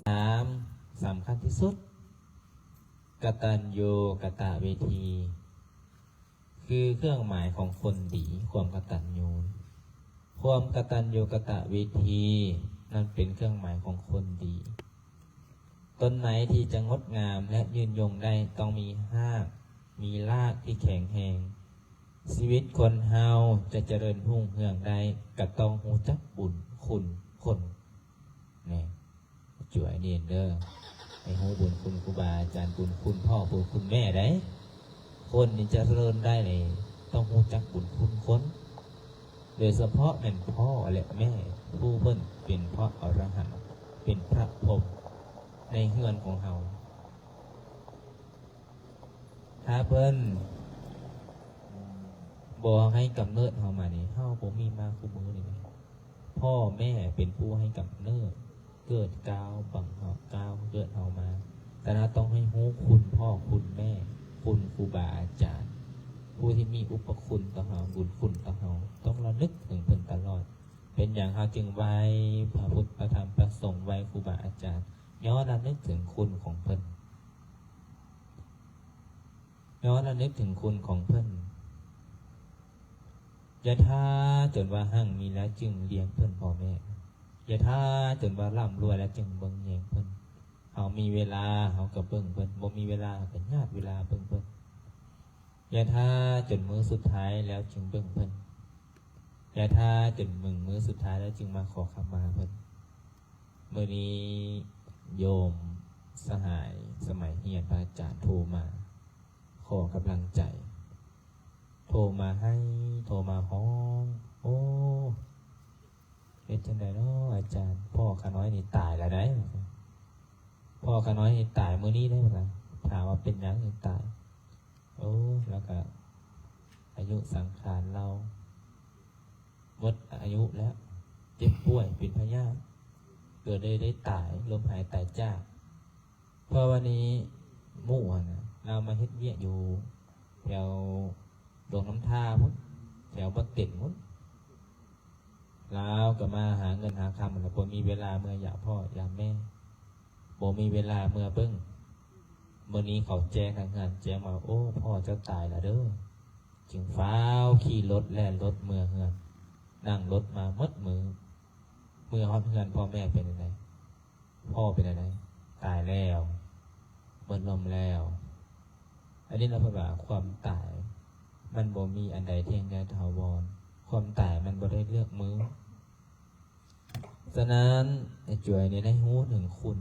ສາມ ສຳຄັນທີ່ສຸດ ກະຕັນຍູກະຕະເວທີ ຄືເຄື່ອງໝາຍຂອງຄົນດີ ຄວາມກະຕັນຍູ. ຄວາມກະຕັນຍູກະຕະເວທີ ນັ້ນເປັນເຄື່ອງໝາຍຂອງຄົນດີ. ຕົ້ນໄມ້ທີ່ຈະງົດງາມ ແລະ ຍືນຍົງໄດ້ ຕ້ອງມີຮາກ ມີລາກທີ່ແຂງແຮງ. ຊີວິດຄົນເຮົາຈະຈະເລີນຮຸ່ງເຮືອງໄດ້ ກໍຕ້ອງຮູ້ຈັກບຸນຄຸນຄົນ. ແນ່ ຈວຍເນນເດີ ໃຫ້ຮູ້ບຸນຄຸນຄູບາອາຈານ, ບຸນຄຸນພໍ່, ບຸນຄຸນແມ່ໄດ໋. ຄົນນີ້ຈະເລີນໄດ້ນີ້ ຕ້ອງຮູ້ຈັກບຸນຄຸນຄົນ, ໂດຍສະເພາະແມ່ນພໍ່ ແລະ ແມ່ ຜູ້ເພິ່ນເປັນພະອໍລະຫັນ, ເປັນພະພົມໃນເຮືອນຂອງເຮົາ. ຖ້າເພິ່ນບໍ່ໃຫ້ກຳເນີດເຮົາມານີ້ ເຮົາບໍ່ມີມາຄູ່ມື້ນີ້. ພໍ່ແມ່ເປັນຜູ້ໃຫ້ກຳເນີດ, ເກີດກ້າວບັງເຮົາ, ກ້າວເກີດເຮົາມາ. ສະນັ້ນ ເຮົາຕ້ອງໃຫ້ຮູ້ຄຸນພໍ່ຄຸນແມ່, ຄຸນຄູບາອາຈານ, ຜູ້ທີ່ມີອຸປະຄຸນຕໍ່ເຮົາ, ບຸນຄຸນຕໍ່ເຮົາ, ຕ້ອງລະນຶກເຖິງເພິ່ນຕະຫຼອດ. ເປັນຫຍັງເຮົາຈຶ່ງໄຫວ້ພະພຸດ ພະທຳ ພະສົງ, ໄຫວ້ຄູບາອາຈານ? ຍ້ອນລະນຶກເຖິງຄຸນຂອງເພິ່ນ. ຍ້ອນລະນຶກເຖິງຄຸນຂອງເພິ່ນ. ຢ່າຖ້າຈົນວ່າຮັ່ງມີແລ້ວຈຶ່ງລ້ຽງເພິ່ນພໍ່ແມ່. ຢ່າຖ້າຈົນວ່າລ່ຳລວຍແລ້ວຈຶ່ງເບິ່ງແຍງເພິ່ນ. ເຮົາມີເວລາເຮົາກໍເບິ່ງເພິ່ນ, ບໍ່ມີເວລາເຮົາກໍຍາດເວລາເບິ່ງເພິ່ນ. ຢ່າຖ້າຈົນມື້ສຸດທ້າຍແລ້ວຈຶ່ງເບິ່ງເພິ່ນ. ຢ່າຖ້າຈົນມື້ ມື້ສຸດທ້າຍແລ້ວຈຶ່ງມາຂໍຂະມາເພິ່ນ. ມື້ນີ້ໂຍມສະຫາຍສະໄໝຮຽນພະອາຈານໂທມາຂໍກຳລັງໃຈ, ໂທມາໄຫ້, ໂທມາຮ້ອງ, ໂອ້ ເຮັດຈັ່ງໃດເນາະອາຈານ, ພໍ່ຂ້ານ້ອຍນີ້ຕາຍແລ້ວໄດ໋, ພໍ່ຂ້ານ້ອຍນີ້ຕາຍມື້ນີ້ໄດ໋, ຖາມວ່າເປັນຫຍັງຈຶ່ງຕາຍ? ໂອ້ ແລ້ວກະອາຍຸສັງຂານລາວໝົດອາຍຸແລ້ວ, ເຈັບປ່ວຍເປັນພະຍາດ, ເກີດໄດ້ ໄດ້ຕາຍ, ລົ້ມຫາຍຕາຍຈາກ. ເພາະວ່ານີ້ໝູ່ຫັ້ນນະ ລາວມາເຮັດວຽກຢູ່ແຖວຫຼວງນ້ຳທາພຸ້ນ, ແຖວບໍ່ເຕັນພຸ້ນ. ລາວກໍມາຫາເງິນຫາຄຳ ແລ້ວບໍ່ມີເວລາເມືອຢາມພໍ່ຢາມແມ່, ບໍ່ມີເວລາເມືອເບິ່ງ. ມື້ນີ້ເຂົາແຈ້ງທາງເຮືອນ, ແຈ້ງມາ, ໂອ້ ພໍ່ເຈົ້າຕາຍແລ້ວເດີ. ຈຶ່ງຟ້າວຂີ່ລົດແລ່ນລົດເມືອເຮືອນ, ນັ່ງລົດມາໝົດມື້. ເມືອຮອດເຮືອນ ພໍ່ແມ່ເປັນຈັ່ງໃດ? ພໍ່ເປັນອັນໃດ? ຕາຍແລ້ວ, ໝົດລົມແລ້ວ. ອັນນີ້ລະເພິ່ນວ່າຄວາມຕາຍມັນບໍ່ມີອັນໃດທ່ຽງແທ້ຖາວອນ, ຄວາມຕາຍມັນບໍ່ໄດ້ເລືອກມື້. ສະນັ້ນ ໃຫ້ຈວຍນີ້ໃຫ້ຮູ້ເຖິງຄຸນ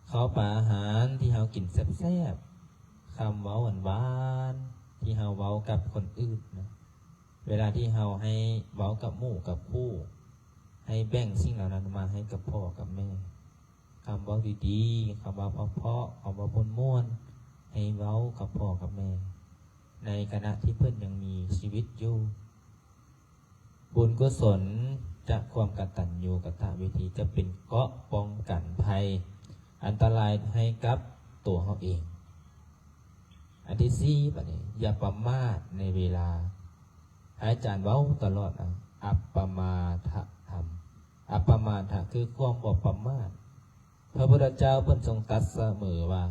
ເຂົ້າປາອາຫານທີ່ເຮົາກິນແຊບໆ, ຄຳເວົ້າຫວານໆທີ່ເຮົາເວົ້າກັບຄົນອື່ນນະ, ເວລາທີ່ເຮົາໃຫ້ເວົ້າກັບໝູ່ກັບຄູ່, ໃຫ້ແບ່ງສິ່ງເຫຼົ່ານັ້ນມາໃຫ້ກັບພໍ່ກັບແມ່. ຄຳເວົ້າດີໆ, ຄຳເວົ້າເພາະໆ, ຄຳເວົ້າມ່ວນໆ, ໃຫ້ເວົ້າກັບພໍ່ກັບແມ່ ໃນຂະນະທີ່ເພິ່ນຍັງມີຊີວິດຢູ່. ບຸນກຸສົນຈາກຄວາມກະຕັນຍູກະຕະເວທີ ຈະເປັນເກາະປ້ອງກັນໄພອັນຕະລາຍໃຫ້ກັບຕົວເຮົາເອງ. ອັນທີສີ່ ບາດນີ້ ຢ່າປະໝາດໃນເວລາ. ອາຈານເວົ້າຕະຫຼອດນະ, ອັບປະມາທະທຳ. ອັບປະມາທະຄືຄວາມບໍ່ປະໝາດ. ພະພຸດທະເຈົ້າເພິ່ນຊົງຕັດສະເໝີວ່າ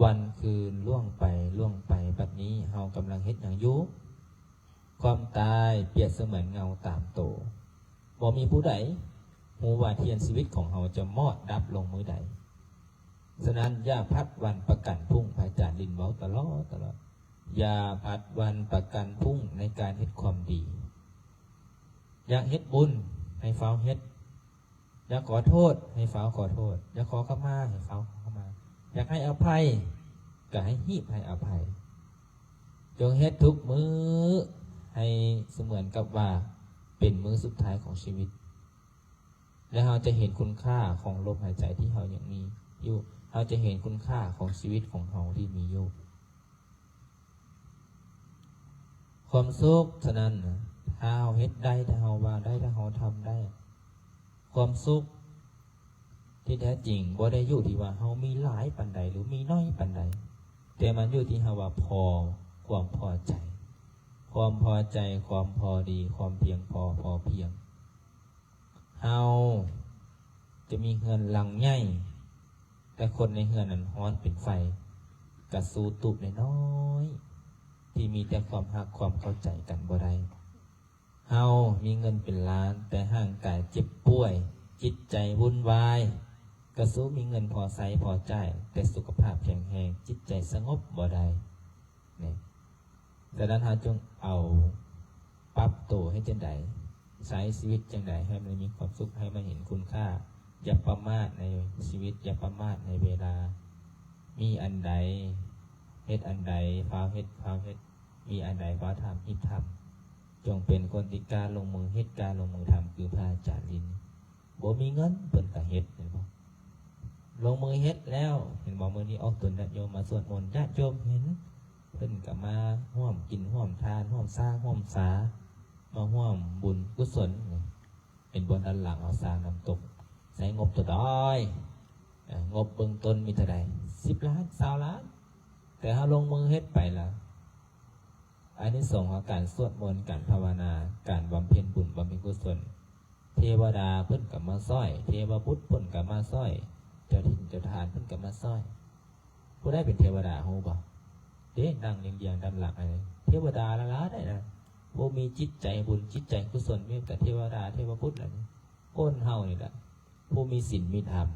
ວັນຄືນລ່ວງໄປ ລ່ວງໄປ, ບັດນີ້ເຮົາກຳລັງເຮັດຫຍັງຢູ່? ຄວາມຕາຍປຽບສະເໝືອນເງົາຕາມໂຕ. ບໍ່ມີຜູ້ໃດຮູ້ວ່າທຽນຊີວິດຂອງເຮົາຈະມອດດັບລົງມື້ໃດ. ສະນັ້ນ ຢ່າພັດວັນປະກັນພົ່ງ, ພະອາຈານລິນເວົ້າຕະຫຼອດ, ຕະຫຼອດ. ຢ່າພັດວັນປະກັນພົ່ງໃນການເຮັດຄວາມດີ. ຢາກເຮັດບຸນ ໃຫ້ຟ້າວເຮັດ. ຢາກຂໍໂທດ ໃຫ້ຟ້າວຂໍໂທດ. ຢາກຂໍຂະມາ ໃຫ້ຟ້າວຂໍຂະມາ. ຢາກໃຫ້ອະໄພ ກໍໃຫ້ຮີບໃຫ້ອະໄພ. ຈົ່ງເຮັດທຸກມື້ໃຫ້ສະເໝືອນກັບວ່າເປັນມື້ສຸດທ້າຍຂອງຊີວິດ. ແລະ ເຮົາຈະເຫັນຄຸນຄ່າຂອງລົມຫາຍໃຈທີ່ເຮົາຍັງມີຢູ່. ເຮົາຈະເຫັນຄຸນຄ່າຂອງຊີວິດຂອງເຮົາທີ່ມີຢູ່. ຄວາມສຸກ ສະນັ້ນ ຖ້າເຮົາເຮັດໄດ້, ຖ້າເຮົາວ່າໄດ້, ຖ້າເຮົາທຳໄດ້, ຄວາມສຸກທີ່ແທ້ຈິງບໍ່ໄດ້ຢູ່ທີ່ວ່າເຮົາມີຫຼາຍປານໃດ ຫຼື ມີໜ້ອຍປານໃດ, ແຕ່ມັນຢູ່ທີ່ເຮົາວ່າພໍ, ຄວາມພໍໃຈ, ຄວາມພໍໃຈ, ຄວາມພໍດີ, ຄວາມພຽງພໍ, ພໍພຽງ. ເຮົາຈະມີເຮືອນຫຼັງໃຫຍ່ ແຕ່ຄົນໃນເຮືອນນັ້ນຮ້ອນເປັນໄຟ ກະສູ້ຕູບນ້ອຍໆ ທີ່ມີແຕ່ຄວາມຮັກຄວາມເຂົ້າໃຈກັນບໍ່ໄດ້. ເຮົາມີເງິນເປັນລ້ານ ແຕ່ຮ່າງກາຍເຈັບປ່ວຍ ຈິດໃຈວຸ່ນວາຍ ກະສູ້ມີເງິນພໍໃຊ້ພໍຈ່າຍ ແຕ່ສຸຂະພາບແຂງແຮງ ຈິດໃຈສະຫງົບບໍ່ໄດ້. ນີ້ ສະນັ້ນເຮົາຈົ່ງເອົາປັບໂຕເຮັດຈັ່ງໃດ ໃຊ້ຊີວິດຈັ່ງໃດໃຫ້ມັນມີຄວາມສຸກ ໃຫ້ມັນເຫັນຄຸນຄ່າ. ຢ່າປະໝາດໃນຊີວິດ ຢ່າປະໝາດໃນເວລາ. ມີອັນໃດເຮັດອັນໃດ ຟ້າວເຮັດ ຟ້າວເຮັດ. ມີອັນໃດຟ້າວທຳ ຮີບທຳ. ຈົ່ງເປັນຄົນທີ່ກ້າລົງມືເຮັດ ກ້າລົງມືທຳ ຄືພະອາຈານລິນ. ບໍ່ມີເງິນເພິ່ນກະເຮັດ ເຫັນບໍ່? ລົງມືເຮັດແລ້ວ ເຫັນບໍ່? ມື້ນີ້ອອກຕົນຍາດໂຍມມາສວດມົນ ຍາດໂຍມເຫັນ ເພິ່ນກະມາຮ່ວມກິນຮ່ວມທານ ຮ່ວມສ້າງຮ່ວມສາ ມາຮ່ວມບຸນກຸສົນ. ເຫັນບໍ່? ດ້ານຫຼັງເຮົາສ້າງນ້ຳຕົກ ໃຊ້ງົບເທົ່າໃດ? ເອີ ງົບເບື້ອງຕົ້ນມີເທົ່າໃດ? ສິບລ້ານ ຊາວລ້ານ. ແຕ່ເຮົາລົງມືເຮັດໄປລະ ອານິສົງຂອງການສວດມົນ ການພາວະນາ ການບຳເພັນບຸນ ບຳເພັນກຸສົນ ເທວະດາເພິ່ນກໍມາຊ່ອຍ ເທວະບຸດເພິ່ນກໍມາຊ່ອຍ ເຈົ້າຖິ່ນເຈົ້າຖານເພິ່ນກໍມາຊ່ອຍ. ຜູ້ໃດເປັນເທວະດາຮູ້ບໍ່? ເດ້ ນັ່ງລຽງໆດ້ານຫຼັງ ເທວະດາຫຼາຍໆ ໄດ໋ນະ. ຜູ້ມີຈິດໃຈບຸນ ຈິດໃຈກຸສົນ ມີແຕ່ເທວະດາ ເທວະບຸດລະນີ້. ຄົນເຮົານີ້ລະ ຜູ້ມີສິນມີທຳ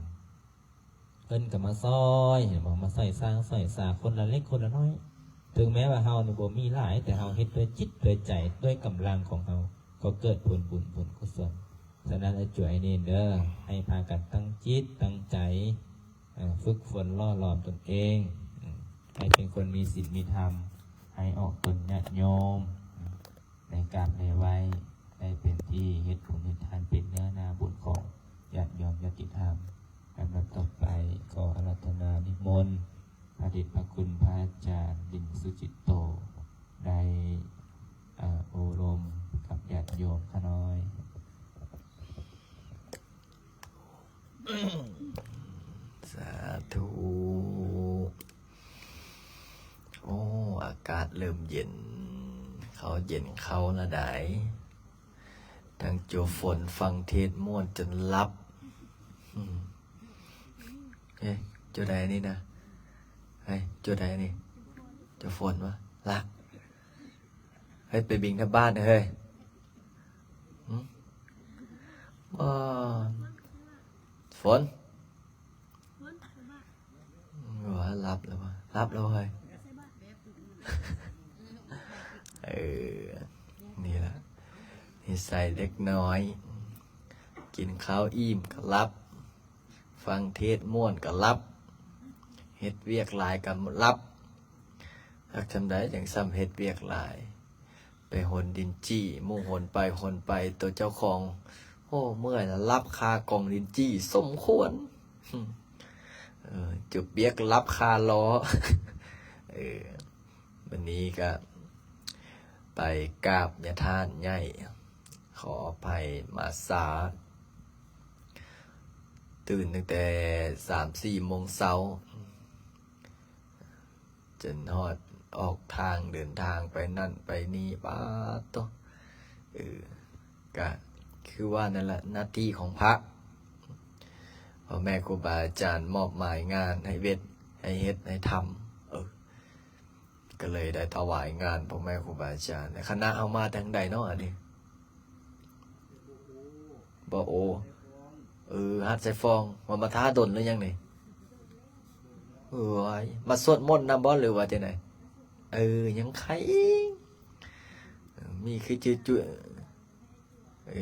ເພິ່ນກໍມາຊ່ອຍ ເຫັນບໍ່? ມາຊ່ອຍສ້າງຊ່ອຍສາ ຄົນລະເລັກຄົນລະນ້ອຍ. ເຖິງແມ້ວ່າເຮົານີ້ບໍ່ມີຫຼາຍ ແຕ່ເຮົາເຮັດດ້ວຍຈິດດ້ວຍໃຈ ດ້ວຍກຳລັງຂອງເຮົາ ກໍເກີດຜົນບຸນຜົນກຸສົນ. ສະນັ້ນ ເອື້ອຍຈົວເນນເດີ ໃຫ້ພາກັນຕັ້ງຈິດຕັ້ງໃຈ ເອີ ຝຶກຝົນຫຼໍ່ຫຼອມຕົນເອງ ເອີ ໃຫ້ເປັນຄົນມີສິນມີທຳ ໃຫ້ອອກຕົນຍາດໂຍມ ໃນກາບໃນໄຫວ້ ໃຫ້ເປັນທີ່ເຮັດບຸນເຮັດທານ ເປັນເນື້ອນາບຸນຂອງຍາດໂຍມຍາດຕິທຳ. ລຳດັບຕໍ່ໄປ ຂໍອາລາທະນານິມົນ ພະເດດພະຄຸນພະອາຈານ ລິນ ສຸຈິດໂຕ ໄດ້ ເອີ ໂອ້ລົມກັບຍາດໂຍມຂ້ານ້ອຍ. ສາທຸ. ໂອ້ ອາກາດເລີ່ມເຢັນ ເຂົ້າເຢັນເຂົ້າລະໄດ໋. ທັງຈົວຝົນຟັງເທດມ່ວນຈົນຫຼັບ. ອືມ ເອີ ຈົວໃດນີ້ນະ? ເອີ ຈົວໃດນີ້? ຈົວຝົນວະ? ລະ ເຮີ້ຍ ໄປບິນທະບາດເຮີ້ຍ. ຫື? ບໍ່ ຝົນ ວ່າຫຼັບແລ້ວວະ? ຫຼັບແລ້ວເຮີ້ຍ. ເອີ ນີ້ລະ ນິໄສເດັກນ້ອຍ ກິນເຂົ້າອີ່ມກໍຫຼັບ ຟັງເທດມ່ວນກໍຫຼັບ ເຮັດວຽກຫຼາຍກໍຫຼັບ. ຮັກສ່ຳໃດຈັ່ງສ່ຳເຮັດວຽກຫຼາຍ. ໄປຫົນດິນຈີ້ ໝູ່ຫົນໄປຫົນໄປ ໂຕເຈົ້າຂອງ ໂອ້ ເມື່ອຍລະ ຫຼັບຄາກອງດິນຈີ້ສົມຄວນ. ເອີ ຈຸບຽກຫຼັບຄາລໍ້. ເອີ ມື້ນີ້ກະໄປກາບຍາທ່ານໃຫຍ່ ຂໍອະໄພມາຊ້າ ຕື່ນຕັ້ງແຕ່ສາມສີ່ໂມງເຊົ້າ ຈົນຮອດອອກທາງ ເດີນທາງໄປນັ້ນໄປນີ້ ປາດໂທ້. ເອີ ກະຄືວ່ານັ້ນລະ ໜ້າທີ່ຂອງພະ ພໍ່ແມ່ຄູບາອາຈານມອບໝາຍງານໃຫ້ເວັດ ໃຫ້ເຮັດ ໃຫ້ທຳ. ເອີ ກໍເລີຍໄດ້ຖວາຍງານພໍ່ແມ່ຄູບາອາຈານ. ແລະ ຄະນະເຮົາມາທາງໃດເນາະ ອັນນີ້? ບໍ່ໂອ ເອີ ຫາດຊາຍຟອງ. ວ່າມາຖ້າດົນຫຼືຫຍັງນີ້? ໂອ້ຍ ມາສວດມົນນຳບໍ່ ຫຼືວ່າຈັ່ງໃດ? ເອີ ຍັງໄຄອີກ. ເອີ ມີຄືຈຸ ເອີ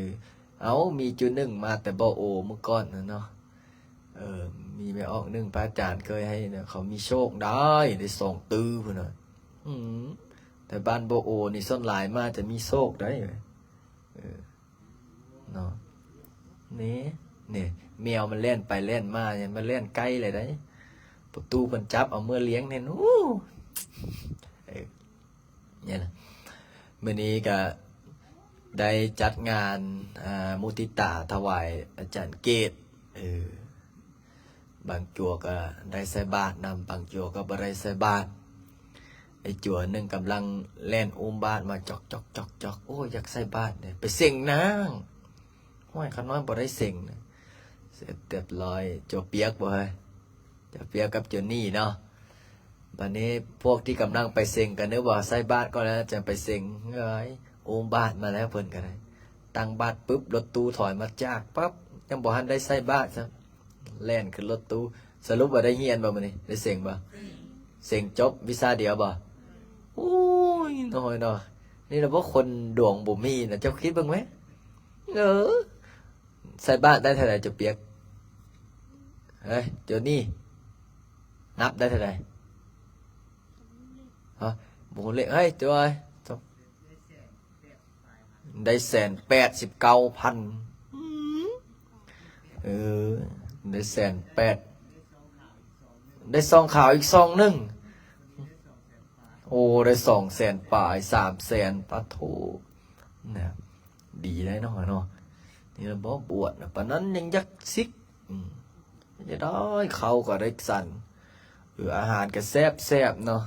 ເອົາ ມີຈຸໜຶ່ງມາແຕ່ບໍ່ໂອມື້ກ່ອນນະເນາະ. ເອີ ມີແມ່ອອກໜຶ່ງ ພະອາຈານເຄີຍໃຫ້ນະ ເຂົາມີໂຊກໄດ້ ໄດ້ສອງຕື້ພຸ້ນນະ. ອືມ ແຕ່ບ້ານບໍ່ໂອນີ້ ສ່ວນຫຼາຍມາຈະມີໂຊກໄດ໋. ເອີ ເນາະ ນີ້ ນີ້ ແມວມັນແລ່ນໄປແລ່ນມາ ມັນແລ່ນໃກ້ເລີຍໄດ໋. ປະຕູເພິ່ນຈັບເອົາເມືອລ້ຽງແນ່ນ. ໂອ້ ເອີ ນີ້ລະ ມື້ນີ້ກະໄດ້ຈັດງານ ອ່າ ມຸທິຕາຖວາຍອາຈານເກດ. ເອີ ບາງຈົວກໍໄດ້ໃສ່ບາດນຳ ບາງຈົວກໍບໍ່ໄດ້ໃສ່ບາດ. ໄອ້ຈົວໜຶ່ງກຳລັງແລ່ນອຸ້ມບາດມາ ຈອກໆໆໆ. ໂອ້ຍ ຢາກໃສ່ບາດເດ ໄປເສັງນາງ. ຫ້ວຍ ຂ້ານ້ອຍບໍ່ໄດ້ເສັງນະ. ເສັດຮຽບຮ້ອຍ ຈົວປຽກບໍ່ເຮີ້ຍ? ຈ ຕາປຽກກັບໂຈນີ້ເນາະ. ບັດນີ້ພວກທີ່ກຳລັງໄປເສັງກໍນຶກວ່າໃສ່ບາດກ່ອນແລ້ວຈັ່ງໄປເສັງ. ເອີຍ ອຸ້ມບາດມາແລ້ວເພິ່ນກໍໄດ້. ຕັ້ງບາດປຶບ ລົດຕູ້ຖອຍມາຈາກປັບ ຍັງບໍ່ທັນໄດ້ໃສ່ບາດຊ້ຳ ແລ່ນຂຶ້ນລົດຕູ້. ສະຫຼຸບວ່າໄດ້ຮຽນບໍ່ມື້ນີ້? ໄດ້ເສັງບໍ່? ເສັງຈົບວິຊາດຽວບໍ່? ໂອ້ຍ ນ້ອຍເນາະ. ນີ້ລະບໍ່ຄົນດວງບໍ່ມີນະ ເຈົ້າຄິດເບິ່ງແມ. ເອີ ໃສ່ບາດໄດ້ເທົ່າໃດເຈົ້າປຽກ? ເອີຍ ໂຈນີ້ ນັບໄດ້ເທົ່າໃດ? ຮະ ບໍ່ຮູ້ເລກ. ເຮີ້ຍ ໂຈຍ ໄດ້ແສນແປດສິບເກົ້າພັນ. ອືມ ເອີ ໄດ້ແສນແປດ ໄດ້ຊອງຂາວອີກຊອງໜຶ່ງ. ໂອ້ ໄດ້ສອງແສນປາຍ ສາມແສນ. ປາໂທ້ ນະ ດີໄດ໋ນ້ອຍເນາະ. ນີ້ລະບໍ່ບວດນະ ປານນັ້ນຍັງຢາກຊິກ. ອືມ ຈະໄດ້ ເຂົ້າກໍໄດ້ສັນ ເອີ ອາຫານກໍແຊບໆເນາະ.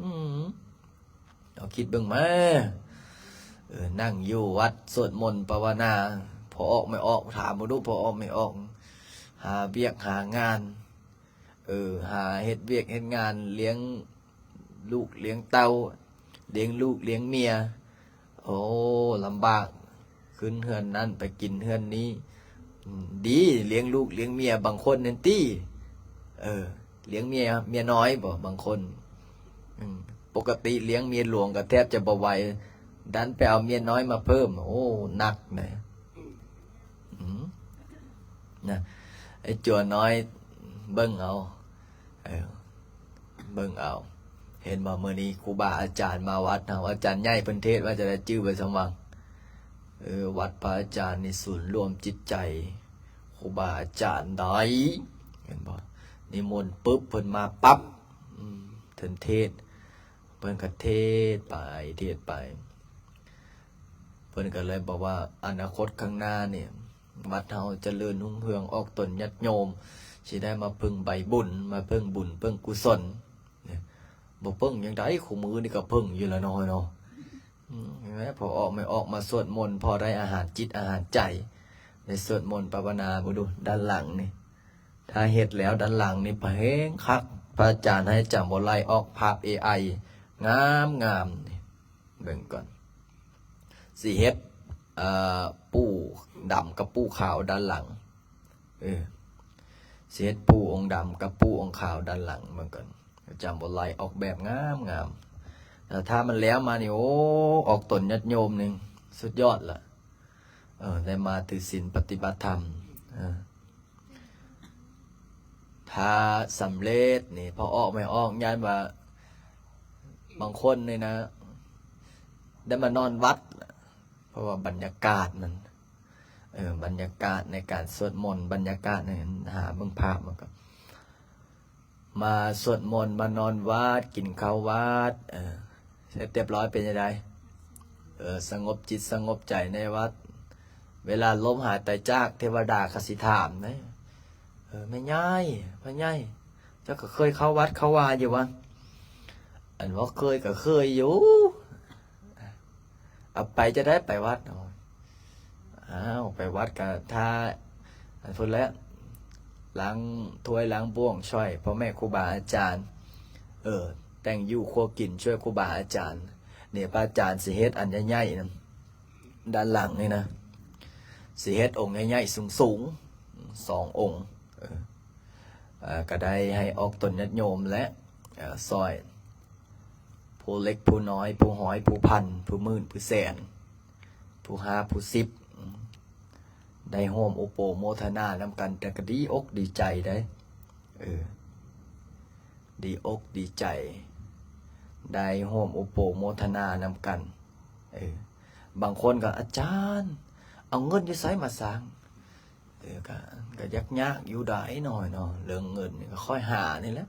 ອືມ ເອົາຄິດເບິ່ງມາ ເອີ ນັ່ງຢູ່ວັດສວດມົນພາວະນາ ພໍ່ອອກແມ່ອອກ ຖາມເບິ່ງດູ ພໍ່ອອກແມ່ອອກ ຫາວຽກຫາງານ ເອີ ຫາເຮັດວຽກເຮັດງານ ລ້ຽງລູກລ້ຽງເຕົ້າ ລ້ຽງລູກລ້ຽງເມຍ. ໂອ້ ລຳບາກ ຂຶ້ນເຮືອນນັ້ນໄປກິນເຮືອນນີ້. ອືມ ດີລ້ຽງລູກລ້ຽງເມຍ ບາງຄົນນັ້ນຕິ ເອີ ລ້ຽງເມຍ ເມຍນ້ອຍບໍ ບາງຄົນ. ອືມ ປົກກະຕິລ້ຽງເມຍຫຼວງກໍແທບຈະບໍ່ໄຫວ ດັນໄປເອົາເມຍນ້ອຍມາເພີ່ມ. ໂອ້ ໜັກນະ. ອືມ ນະ ໄອ້ຈົວນ້ອຍ ເບິ່ງເອົາ ເອີ ເບິ່ງເອົາ. ເຫັນບໍ່ ມື້ນີ້ຄູບາອາຈານມາວັດເຮົາ ອາຈານໃຫຍ່ເພິ່ນເທດວ່າຈະໄດ້ຈື່ໄປສະຫວ່າງ. ເອີ ວັດພະອາຈານນີ້ສູນລວມຈິດໃຈຄູບາອາຈານໄດ໋ ເຫັນບໍ່? ນິມົນປຶບ ເພິ່ນມາປັບ. ອືມ ເພິ່ນເທດ ເພິ່ນກໍເທດໄປ ເທດໄປ. ເພິ່ນກໍເລີຍບອກວ່າ ອະນາຄົດຂ້າງໜ້ານີ້ ວັດເຮົາຈະເລີນຮຸ່ງເຮືອງ ອອກຕົນຍາດໂຍມ ຊິໄດ້ມາເພິ່ງໃບບຸນ ມາເພິ່ງບຸນເພິ່ງກຸສົນ. ບໍ່ເພິ່ງຈັ່ງໃດ ຄູ່ມື້ນີ້ກໍເພິ່ງຢູ່ລະນ້ອຍເນາະ. ອືມ ເຫັນໄໝ? ພໍອອກ ແມ່ອອກມາສວດມົນ ພໍໄດ້ອາຫານຈິດອາຫານໃຈ ໄດ້ສວດມົນພາວະນາ. ເບິ່ງດູດ້ານຫຼັງນີ້ ຖ້າເຮັດແລ້ວດ້ານຫຼັງນີ້ ພະແຮງຄັກ ພະອາຈານໃຫ້ຈຳບໍ່ໄລ່ອອກພາບເອໄອ ງາມໆ ນີ້ ເບິ່ງກ່ອນ ຊິເຮັດ ເອີ ປູ່ດຳກັບປູ່ຂາວດ້ານຫຼັງ. ເອີ ຊິເຮັດປູ່ອົງດຳກັບປູ່ອົງຂາວດ້ານຫຼັງ. ເບິ່ງກ່ອນ ຈຳບໍ່ໄລ່ອອກແບບງາມໆ. ແລ້ວຖ້າມັນແລ້ວມານີ້ ໂອ້ ອອກຕົນຍາດໂຍມນີ້ສຸດຍອດລະ. ເອີ ໄດ້ມາຖືສິນປະຕິບັດທຳ. ເອີ ຖ້າສຳເລັດນີ້ ພໍອອກແມ່ອອກ ຢ້ານວ່າບາງຄົນນີ້ນະ ໄດ້ມານອນວັດ ເພາະວ່າບັນຍາກາດມັນ ເອີ ບັນຍາກາດໃນການສວດມົນ ບັນຍາກາດໃນ ຫາເບິ່ງພາບມັນກໍ ມາສວດມົນ ມານອນວັດ ກິນເຂົ້າວັດ ເອີ ເສັດຮຽບຮ້ອຍເປັນຈັ່ງໃດ? ເອີ ສະຫງົບຈິດສະຫງົບໃຈໃນວັດ ເວລາລົ້ມຫາຍຕາຍຈາກ ເທວະດາກໍຊິຖາມເດ້ ເອີ ແມ່ໃຫຍ່ ພໍ່ໃຫຍ່ ເຈົ້າກໍເຄີຍເຂົ້າວັດເຂົ້າວາຢູ່ຫວາ? ອັນວ່າເຄີຍກໍເຄີຍຢູ່. ເອົາ ໄປຈະໄດ້ໄປວັດ? ອ້າວ ໄປວັດກະຖ້າ ອັນພຸ້ນແຫຼະ ລ້າງຖ້ວຍລ້າງບ່ວງ ຊ່ອຍພໍ່ແມ່ຄູບາອາຈານ ເອີ ແຕ່ງຢູ່ຄົວກິນ ຊ່ວຍຄູບາອາຈານ. ນີ້ພະອາຈານຊິເຮັດອັນໃຫຍ່ໆນຳ ດ້ານຫຼັງນີ້ນະ ຊິເຮັດອົງໃຫຍ່ໆສູງໆ ສອງອົງ ເອີ ເອີ ກະໄດ້ໃຫ້ອອກຕົນຍາດໂຍມແຫຼະ ເອີ ຊ່ອຍ ຜູ້ເລັກຜູ້ນ້ອຍ ຜູ້ຮ້ອຍຜູ້ພັນ ຜູ້ໝື່ນຜູ້ແສນ ຜູ້ຫ້າຜູ້ສິບ ໄດ້ຮ່ວມອຸປະໂມທະນານຳກັນ ແຕ່ກໍດີອົກດີໃຈເດ້ ເອີ ດີອົກດີໃຈ ໄດ້ຮ່ວມອຸປະໂມທະນານຳກັນ ເອີ ບາງຄົນກໍ ອາຈານ ເອົາເງິນຢູ່ໃສມາສ້າງ? ເອີ ກະ ກະຢາກຍາກຢູ່ໄດ໋ນ້ອຍເນາະ ເລື່ອງເງິນນີ້ ກະຄ່ອຍຫານີ້ແຫຼະ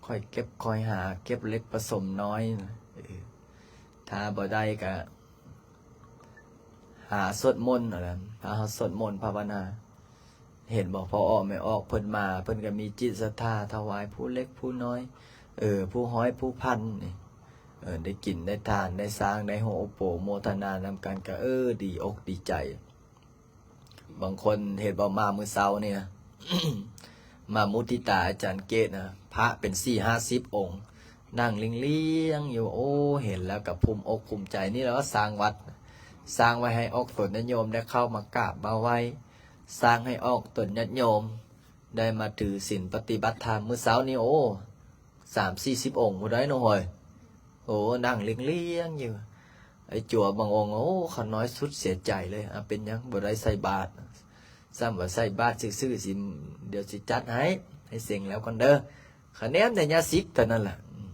ຄ່ອຍເກັບຄ່ອຍຫາ ເກັບເລັກປະສົມນ້ອຍ ເອີ ຖ້າບໍ່ໄດ້ກະຫາສວດມົນ ຖ້າເຮົາສວດມົນພາວະນາ ເຫັນບໍ່ ພໍ່ອອກແມ່ອອກເພິ່ນມາ ເພິ່ນກະມີຈິດສັດທາຖວາຍຜູ້ເລັກຜູ້ນ້ອຍ ເອີ ຜູ້ຮ້ອຍຜູ້ພັນນີ້ ເອີ ໄດ້ກິນໄດ້ທານ ໄດ້ສ້າງ ໄດ້ຮ່ວມອຸປະໂມທະນານຳກັນ ກະ ເອີ ດີອົກດີໃຈ. ບາງຄົນເຮັດບໍ່ ມາມື້ເຊົ້ານີ້ນະ ມາມຸທິຕາອາຈານເກດນະ ພະເປັນສີ່ຫ້າສິບອົງ ນັ່ງລຽງໆຢູ່. ໂອ້ ເຫັນແລ້ວກໍພູມອົກພູມໃຈ. ນີ້ແຫຼະວ່າສ້າງວັດ ສ້າງໄວ້ໃຫ້ອອກຕົນຍາດໂຍມໄດ້ເຂົ້າມາກາບມາໄຫວ້, ສ້າງໃຫ້ອອກຕົນຍາດໂຍມໄດ້ມາຖືສິນປະຕິບັດທຳ. ມື້ເຊົ້ານີ້ ໂອ້ ສາມສີ່ສິບອົງພຸ້ນໃດ໋ເນາະເຮີ້ຍ. ໂອ້ ນັ່ງລຽງໆຢູ່. ໄອ້ຈົວບາງອົງ ໂອ້ ຂ້ານ້ອຍສຸດເສຍໃຈເລີຍ. ອາ ເປັນຫຍັງບໍ່ໄດ້ໃສ່ບາດ? ຊ້ຳວ່າໃສ່ບາດຊື່ໆ ຊິ ດຽວຊິຈັດໃຫ້ ໃຫ້ເສັງແລ້ວກ່ອນເດີ. ຄະແນນແຕ່ຍາສິກເທົ່ານັ້ນລະ. ອືມ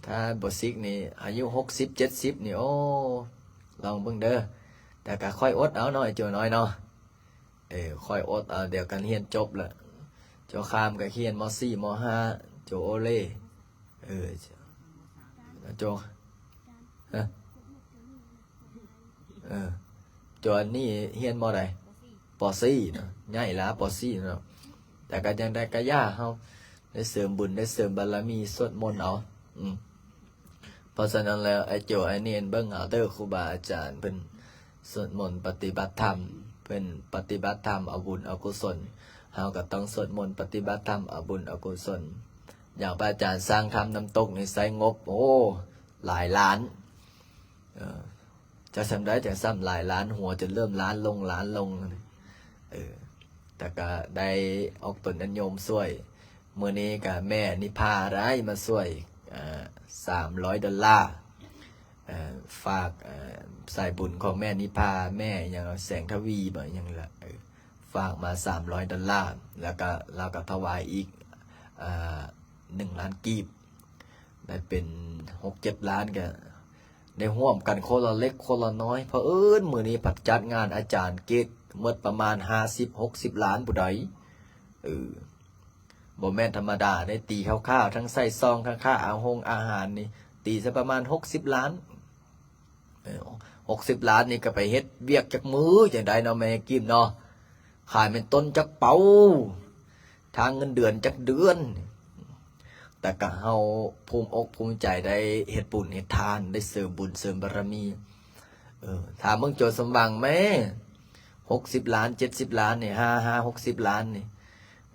ຖ້າບໍ່ສິກນີ້ ອາຍຸຫົກສິບເຈັດສິບນີ້ ໂອ້ ລອງເບິ່ງເດີ. ແຕ່ກໍຄ່ອຍອົດເອົາເນາະ ໄອ້ຈົວນ້ອຍເນາະ. ເອີ ຄ່ອຍອົດເອົາ ດຽວກໍຮຽນຈົບລະ. ໂຈຄາມກໍຮຽນ ມໍສີ່ ມໍຫ້າ ໂຈໂອເລ. ເອີ ໂຈ ຮະ ເອີ ໂຈອັນນີ້ຮຽນ ມໍໃດ? ປໍສີ່ເນາະ ໃຫຍ່ລະ ປໍສີ່ເນາະ. ແຕ່ກໍຈັ່ງໃດກໍຢ່າ ເຮົາໄດ້ເສີມບຸນ ໄດ້ເສີມບາລະມີ ສວດມົນເອົາ. ອືມ ເພາະສະນັ້ນແລ້ວ ໄອ້ໂຈ ໄອ້ເນນ ເບິ່ງເອົາເດີ ຄູບາອາຈານເພິ່ນສວດມົນປະຕິບັດທຳ, ເພິ່ນປະຕິບັດທຳເອົາບຸນເອົາກຸສົນ, ເຮົາກໍຕ້ອງສວດມົນປະຕິບັດທຳເອົາບຸນເອົາກຸສົນ. ຢ່າງພະອາຈານສ້າງຖ້ຳນ້ຳຕົກນີ້ໃຊ້ງົບ ໂອ້ ຫຼາຍລ້ານ. ເອີ ຈະສ່ຳໃດຈັ່ງສ່ຳຫຼາຍລ້ານ, ຫົວຈົນເລີ່ມລ້ານລົງ ລ້ານລົງ. ເອີ ແຕ່ກະໄດ້ອອກຕົນຍາດໂຍມຊ່ວຍ. ມື້ນີ້ກະແມ່ນິພາໄດ້ມາຊ່ວຍ ເອີ ສາມຮ້ອຍດອນລາ. ເອີ ຝາກ ເອີ ສາຍບຸນຂອງແມ່ນິພາ ແມ່ຫຍັງ ແສງທະວີບໍ ຫຍັງລະ ເອີ ຝາກມາສາມຮ້ອຍດອນລາ. ແລ້ວກະລາວກະຖວາຍອີກ ເອີ ໜຶ່ງລ້ານກີບ. ໄດ້ເປັນຫົກເຈັດລ້ານ ກະໄດ້ຮ່ວມກັນຄົນລະເລັກຄົນລະນ້ອຍ. ເຜີອິນມື້ນີ້ພັດຈັດງານອາຈານເກດ ໝົດປະມານຫ້າສິບຫົກສິບລ້ານຜູ້ໃດ. ເອີ ບໍ່ແມ່ນທຳມະດາເດ້, ຕີຄ່າວໆ ທັງໃສ່ຊອງ ທັງຄ່າອາຫົງອາຫານນີ້ ຕີຊະປະມານຫົກສິບລ້ານ. ເອີ ຫົກສິບລ້ານນີ້ກໍໄປເຮັດວຽກຈັກມື້ຈັ່ງໃດເນາະ ແມ່ກິມເນາະ? ຂາຍແມ່ນຕົ້ນຈັກເປົາ, ທາງເງິນເດືອນຈັກເດືອນ. ແຕ່ກໍເຮົາພູມອົກພູມໃຈໄດ້ເຮັດບຸນເຮັດທານ, ໄດ້ເສີມບຸນເສີມບາລະມີ. ເອີ ຖາມເບິ່ງໂຈສມຫວັງແມ້ ຫົກສິບລ້ານ ເຈັດສິບລ້ານນີ້ ຫ້າ ຫ້າ ຫົກສິບລ້ານນີ້.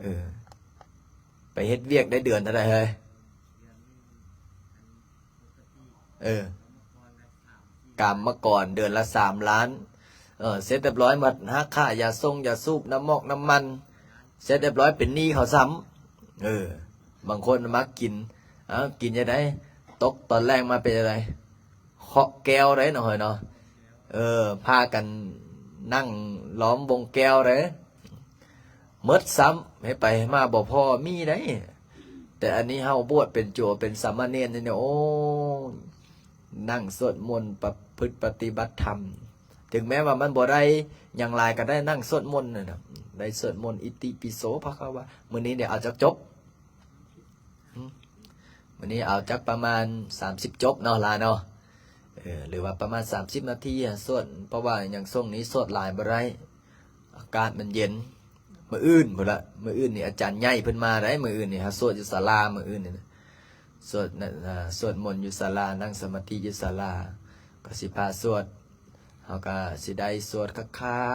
ເອີ ໄປເຮັດວຽກໄດ້ເດືອນເທົ່າໃດເຮີ້ຍ? ເອີ ກຳມະກອນເດືອນລະສາມລ້ານ. ເອີ ເສັດຮຽບຮ້ອຍໝົດ ຫັກຄ່າຢາຊົງຢາສູບ ນ້ຳໝອກນ້ຳມັນ ເສັດຮຽບຮ້ອຍ ເປັນໜີ້ເຂົາຊ້ຳ. ເອີ ບາງຄົນມັກກິນ ເອົາ ກິນຈັ່ງໃດ? ຕົກຕອນແລງມາເປັນຈັ່ງໃດ? ເຄາະແກ້ວໄດ໋ເນາະເຮີ້ຍເນາະ. ເອີ ພາກັນນັ່ງລ້ອມວົງແກ້ວເດ້ ໝົດຊ້ຳ. ໃຫ້ໄປໃຫ້ມາບໍ່ພໍມີໄດ໋. ແຕ່ອັນນີ້ເຮົາບວດເປັນໂຈເປັນສາມະເນນນີ້ ໂອ້ ນັ່ງສວດມົນປະພຶດປະຕິບັດທຳ. ເຖິງແມ້ວ່າມັນບໍ່ໄດ້ຫຍັງຫຼາຍ ກໍໄດ້ນັ່ງສວດມົນນັ້ນນະ, ໄດ້ສວດມົນອິຕິປິໂສພະຄະວາ. ມື້ນີ້ໄດ້ເອົາຈັກຈົບ? ມື້ນີ້ເອົາຈັກປະມານສາມສິບຈົບເນາະຫຼາເນາະ. ເອີ ຫຼືວ່າປະມານສາມສິບນາທີ ສວດ, ເພາະວ່າຫຍັງ ຊ່ວງນີ້ສວດຫຼາຍບໍ່ໄດ້ ອາກາດມັນເຢັນ. ມື້ອື່ນພຸ້ນລະ, ມື້ອື່ນນີ້ອາຈານໃຫຍ່ເພິ່ນມາໄດ໋. ມື້ອື່ນນີ້ເຮົາສວດຢູ່ສາລາ, ມື້ອື່ນນີ້ນະ ສວດ ອາ ສວດມົນຢູ່ສາລາ, ນັ່ງສະມາທິຢູ່ສາລາ, ກໍຊິພາສວດ. ເຮົາກໍຊິໄດ້ສວດຄັ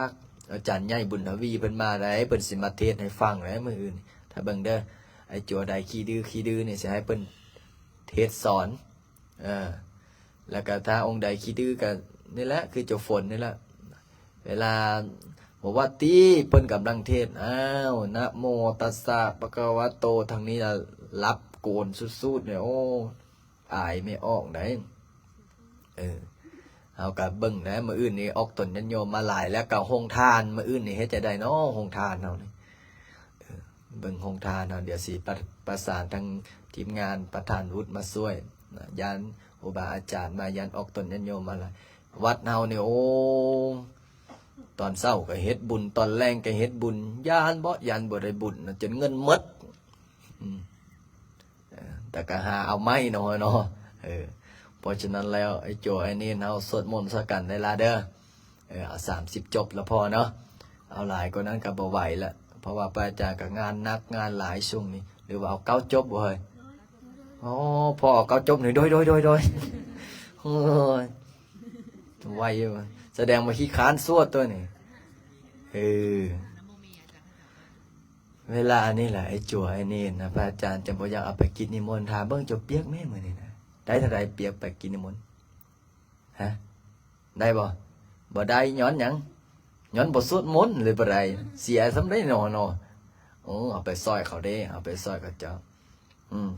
ກໆ. ອາຈານໃຫຍ່ບຸນທະວີເພິ່ນມາໄດ໋, ເພິ່ນຊິມາເທດໃຫ້ຟັງໄດ໋ມື້ອື່ນ. ຖ້າເບິ່ງເດີ, ໄອ້ໂຈໃດຂີ້ດື້ຂີ້ດື້ນີ້ ຊິໃຫ້ເພິ່ນເທດສອນ. ເອີ ແລ້ວກໍຖ້າອົງໃດຂີ້ດື້ກໍນີ້ແຫຼະ ຄືເຈົ້າຝົນນີ້ແຫຼະ. ເວລາບໍ່ວ່າຕິເພິ່ນກຳລັງເທດ, ອ້າວ ນະໂມຕັດສະ ພະຄະວະໂຕ ທາງນີ້ລະຫຼັບໂກນສຸດໆ ເລີຍ. ໂອ້ ອາຍແມ່ອອກໄດ໋. ເອີ ເຮົາກໍເບິ່ງນະ, ມື້ອື່ນນີ້ອອກຕົນຍາດໂຍມມາຫຼາຍ ແລ້ວກໍໂຮງທານ ມື້ອື່ນນີ້ເຮັດຈັ່ງໃດເນາະ ໂຮງທານເຮົານີ້? ເອີ ເບິ່ງໂຮງທານເຮົາ, ດຽວຊິປະ ປະສານທາງທີມງານປະທານວຸດມາຊ່ວຍນະ, ຢ້ານຄູບາອາຈານມາ, ຢ້ານອອກຕົນຍາດໂຍມມາຫຼາຍ. ວັດເຮົານີ້ ໂອ້ ຕອນເຊົ້າກໍເຮັດບຸນ, ຕອນແລງກໍເຮັດບຸນ, ຢ້ານບໍ່ ຢ້ານບໍ່ໄດ້ບຸນນະ, ຈົນເງິນໝົດ. ອືມ ເອີ ແຕ່ກໍຫາເອົາໃໝ່ເນາະເນາະ. ເອີ ເພາະສະນັ້ນແລ້ວ ໄອ້ໂຈ ໄອ້ເນນ ເຮົາສວດມົນໃສ່ກັນໄດ້ລະເດີ. ເອີ ເອົາສາມສິບຈົບລະພໍເນາະ, ເອົາຫຼາຍກວ່ານັ້ນກໍບໍ່ໄຫວລະ, ເພາະວ່າພະອາຈານກໍງານໜັກງານຫຼາຍຊ່ວງນີ້. ຫຼືວ່າເອົາເກົ້າຈົບບໍ່ເຮີ້ຍ? ອໍ ພໍເອົາເກົ້າຈົບນີ້ ໂດຍ ໂດຍ ໂດຍ ໂດຍ. ໂອ້ຍ ໄວຢູ່, ສະແດງວ່າຂີ້ຄ້ານສວດຕົວນີ້. ເອີ ເວລາອັນນີ້ແຫຼະ ໄອ້ຈົວ ໄອ້ເນນນະ ພະອາຈານຈະບໍ່ຢາກເອົາໄປກິດນິມົນ. ຖາມເບິ່ງ ຈົວ ປຽກແມ້ມື້ນີ້ນະ ໄດ້ເທົ່າໃດປຽກໄປກິດນິມົນ? ຮະ ໄດ້ບໍ່? ບໍ່ໄດ້ ຍ້ອນຫຍັງ? ຍ້ອນບໍ່ສວດມົນເລີຍບໍ່ໄດ້. ເສຍສ່ຳໃດນໍເນາະ. ໂອ້ ເອົາໄປຊ່ອຍເຂົາເດ້ ເອົາໄປຊ່ອຍເຂົາເຈົ້າ. ອືມ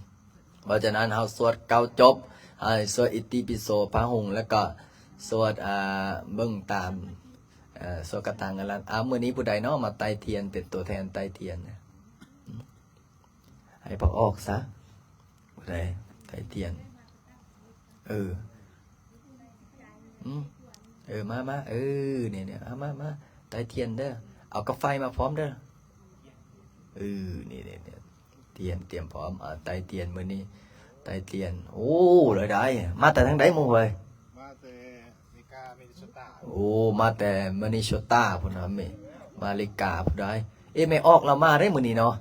ເພາະສະນັ້ນເຮົາສວດເກົ້າຈົບ ເຮົາສວດອິຕິປິໂສພະຫຸງ ແລ້ວກໍສວດ ອ່າ ເບິ່ງຕາມ ເອີ ສວດກະຖັງກັນລະ. ອ້າວ ມື້ນີ້ຜູ້ໃດເນາະມາໄຕ້ທຽນ ເປັນຕົວແທນໄຕ້ທຽນ? ໃຫ້ເຂົາອອກຊະ ຜູ້ໃດໄຕ້ທຽນ? ເອີ ອືມ ເອີ ມາ ມາ ເອີ ນີ້ໆ ເອົາ ມາ ມາ ໄຕ້ທຽນເດີ ເອົາກາໄຟມາພ້ອມເດີ. ເອີ ນີ້ໆ ທຽນຕຽມພ້ອມ ອ່າ ໄຕ້ທຽນ ມື້ນີ້ໄຕ້ທຽນ. ໂອ້ ຫຼາຍໃດ ມາແຕ່ທາງໃດໝູ່ເອີຍ? ມາແຕ່ເມກາ ມິນນິໂຊຕາ. ໂອ້ ມາແຕ່ມິນນິໂຊຕາພຸ້ນນະ ເມ ມາເມກາພຸ້ນໃດ. ເອ ແມ່ອອກລາວມາໄດ໋ມື້ນີ້ເນາະ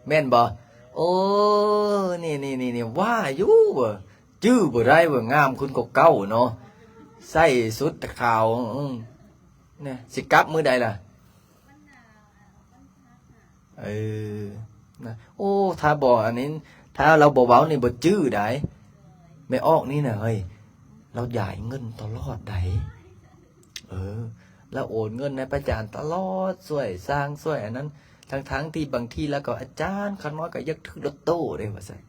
ແມ່ນບໍ່? ໂອ້ ນີ້ໆໆ ວ່າຢູ່ ຈື່ບໍ່ໄດ້ວ່າງາມຂຶ້ນກວ່າເກົ່າເນາະ ໃສ່ຊຸດຂາວ. ອືມ ນະ ຊິກັບມື້ໃດລະ? ເອີ ນະ ໂອ້ ຖ້າບໍ່ອັນນີ້ ຖ້າລາວບໍ່ເວົ້ານີ້ບໍ່ຈື່ໃດ໋. ແມ່ອອກນີ້ນະ ເຮີ້ຍ ລາວຢາຍເງິນຕະຫຼອດໃດ໋. ເອີ ລາວໂອນເງິນໃຫ້ພະອາຈານຕະຫຼອດ ຊ່ວຍສ້າງ ຊ່ວຍອັນນັ້ນ ທັງໆທີ່ບາງທີລາວກໍ ອາຈານ ຂ້ານ້ອຍກໍຢາກຖືກລອດໂຕ້ເດ້ ວ່າຊັ້ນ.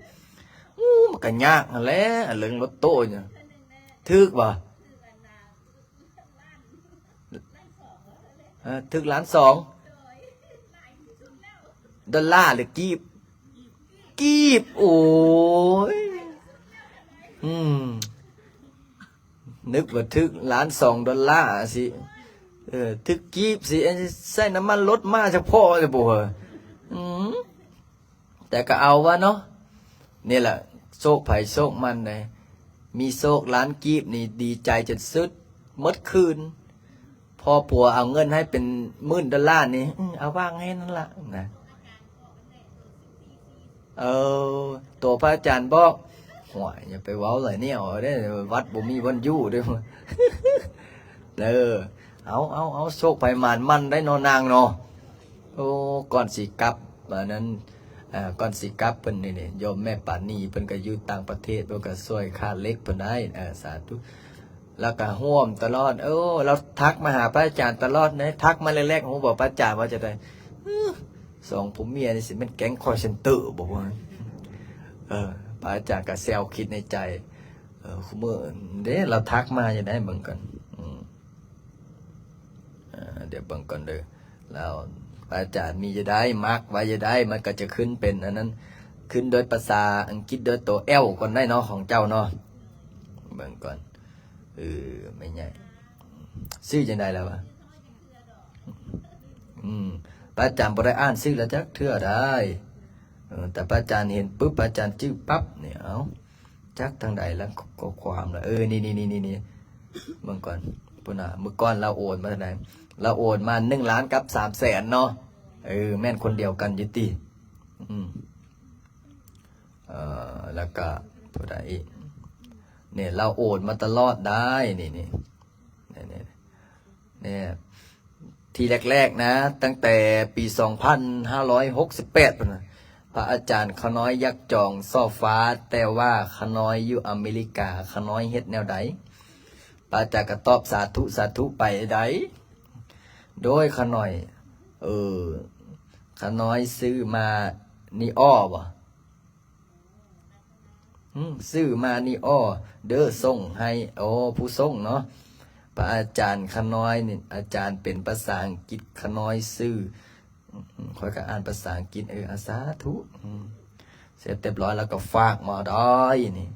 ໂອ້ ມັນກໍຍາກຫັ້ນແຫຼະ ເລື່ອງລອດໂຕ້ນີ້ ຖືກບໍ່? ເອີ ຖືກລ້ານສອງ ດອນລາຫຼືກີບ? ກີບ. ໂອ້ຍ ອືມ ນຶກວ່າຖືກລ້ານສອງດອນລາຊິ ເອີ ຖືກກີບຊິ ໃຊ້ນ້ຳມັນລົດມາສະເພາະເລີຍບໍ່? ອືມ ແຕ່ກໍເອົາວະເນາະ ນີ້ແຫຼະ ໂຊກໃຜໂຊກມັນເດ້. ມີໂຊກລ້ານກີບນີ້ດີໃຈຈົນສຸດໝົດຄືນ ພໍຜົວເອົາເງິນໃຫ້ເປັນໝື່ນດອນລານີ້ ອືມ ເອົາວາງໃຫ້ນັ້ນລະນະ. ເອີ ໂຕພະອາຈານບອກ ຫ້ວຍ ຢ່າໄປເວົ້າຫຼາຍແນວເດ້ ວັດບໍ່ມີບ່ອນຢູ່ເດ້. ເອີ ເອົາ ເອົາ ເອົາ ໂຊກໃຜໝານມັນໄດ໋ເນາະນາງເນາະ. ໂອ້ ກ່ອນຊິກັບ ອັນນັ້ນ ເອີ ກ່ອນຊິກັບເພິ່ນນີ້ ໂຍມແມ່ປານີ ເພິ່ນກໍຢູ່ຕ່າງປະເທດ ເພິ່ນກໍຊ່ວຍຄ່າເຫຼັກເພິ່ນໄດ້ ເອີ ສາທຸ. ລາວກໍຮ່ວມຕະຫຼອດ ໂອ້ ລາວທັກມາຫາພະອາຈານຕະຫຼອດເດ້ ທັກມາແລກໆ ຮູ້ບໍ່ ພະອາຈານວ່າຈັ່ງໃດ? ສອງຜົວເມຍນີ້ຊິແມ່ນແກ້ງຄອລເຊັນເຕີບໍ່ວະ? ເອີ ພະອາຈານກໍແຊວຄິດໃນໃຈ ເອີ ຄູ່ມື້ເດ້ ລາວທັກມາຢູ່ໃດ໋ ເບິ່ງກ່ອນ ອືມ ເອີ ດຽວເບິ່ງກ່ອນເດີ ລາວ ພະອາຈານມີຢູ່ໃດ໋ ມັກໄວ້ຢູ່ໃດ໋ ມັນກໍຈະຂຶ້ນເປັນອັນນັ້ນ ຂຶ້ນໂດຍພາສາອັງກິດໂດຍໂຕແອລກ່ອນໄດ້ເນາະ ຂອງເຈົ້າເນາະ ເບິ່ງກ່ອນ ເອີ ແມ່ໃຫຍ່ ຊື່ຈັ່ງໃດລະວະ? ອືມ ພະອາຈານບໍ່ໄດ້ອ່ານຊື່ລາວຈັກເທື່ອໃດ໋ ເອີ ແຕ່ພະອາຈານເຫັນປຶບ ພະອາຈານຈື່ປັບນີ້ ເອົ້າ ຈັກທາງໃດລະ ຂໍ້ຄວາມລະ ເອີ ນີ້ໆໆໆ ເບິ່ງກ່ອນ ພຸ້ນນະ ມື້ກ່ອນລາວໂອນມາເທົ່າໃດ? ລາວໂອນມາໜຶ່ງລ້ານກັບສາມແສນເນາະ ເອີ ແມ່ນຄົນດຽວກັນຢູ່ຕິ? ອືມ ເອີ ແລ້ວກະຜູ້ໃດອີກ? ນີ້ລາວໂອນມາຕະຫຼອດໄດ໋ ນີ້ໆ ນີ້ໆ ນີ້ ທີແລກໆນະ ຕັ້ງແຕ່ປີສອງພັນຫ້າຮ້ອຍຫົກສິບແປດພຸ້ນນະ ພະອາຈານຂະນ້ອຍຢາກຈອງສໍ້ຟ້າ ແຕ່ວ່າຂະນ້ອຍຢູ່ອາເມລິກາ ຂະນ້ອຍເຮັດແນວໃດ? ພະອາຈານກໍຕອບສາທຸ ສາທຸໄປໄດ໋ ໂດຍຂະນ້ອຍ ເອີ ຂະນ້ອຍຊື້ມານີອໍບໍ? ອືມ ຊື້ມານີອໍເດີ ສົ່ງໃຫ້ ໂອ້ ຜູ້ສົ່ງເນາະ ພະອາຈານຂະນ້ອຍນີ້ ອາຈານເປັນພາສາອັງກິດ ຂະນ້ອຍຊື້ ອືມ ຂ້ອຍກໍອ່ານພາສາອັງກິດ ເອີ ອາ ສາທຸ ອືມ ເສັດຮຽບຮ້ອຍ ແລ້ວກໍຝາກມາໄດ້ນີ້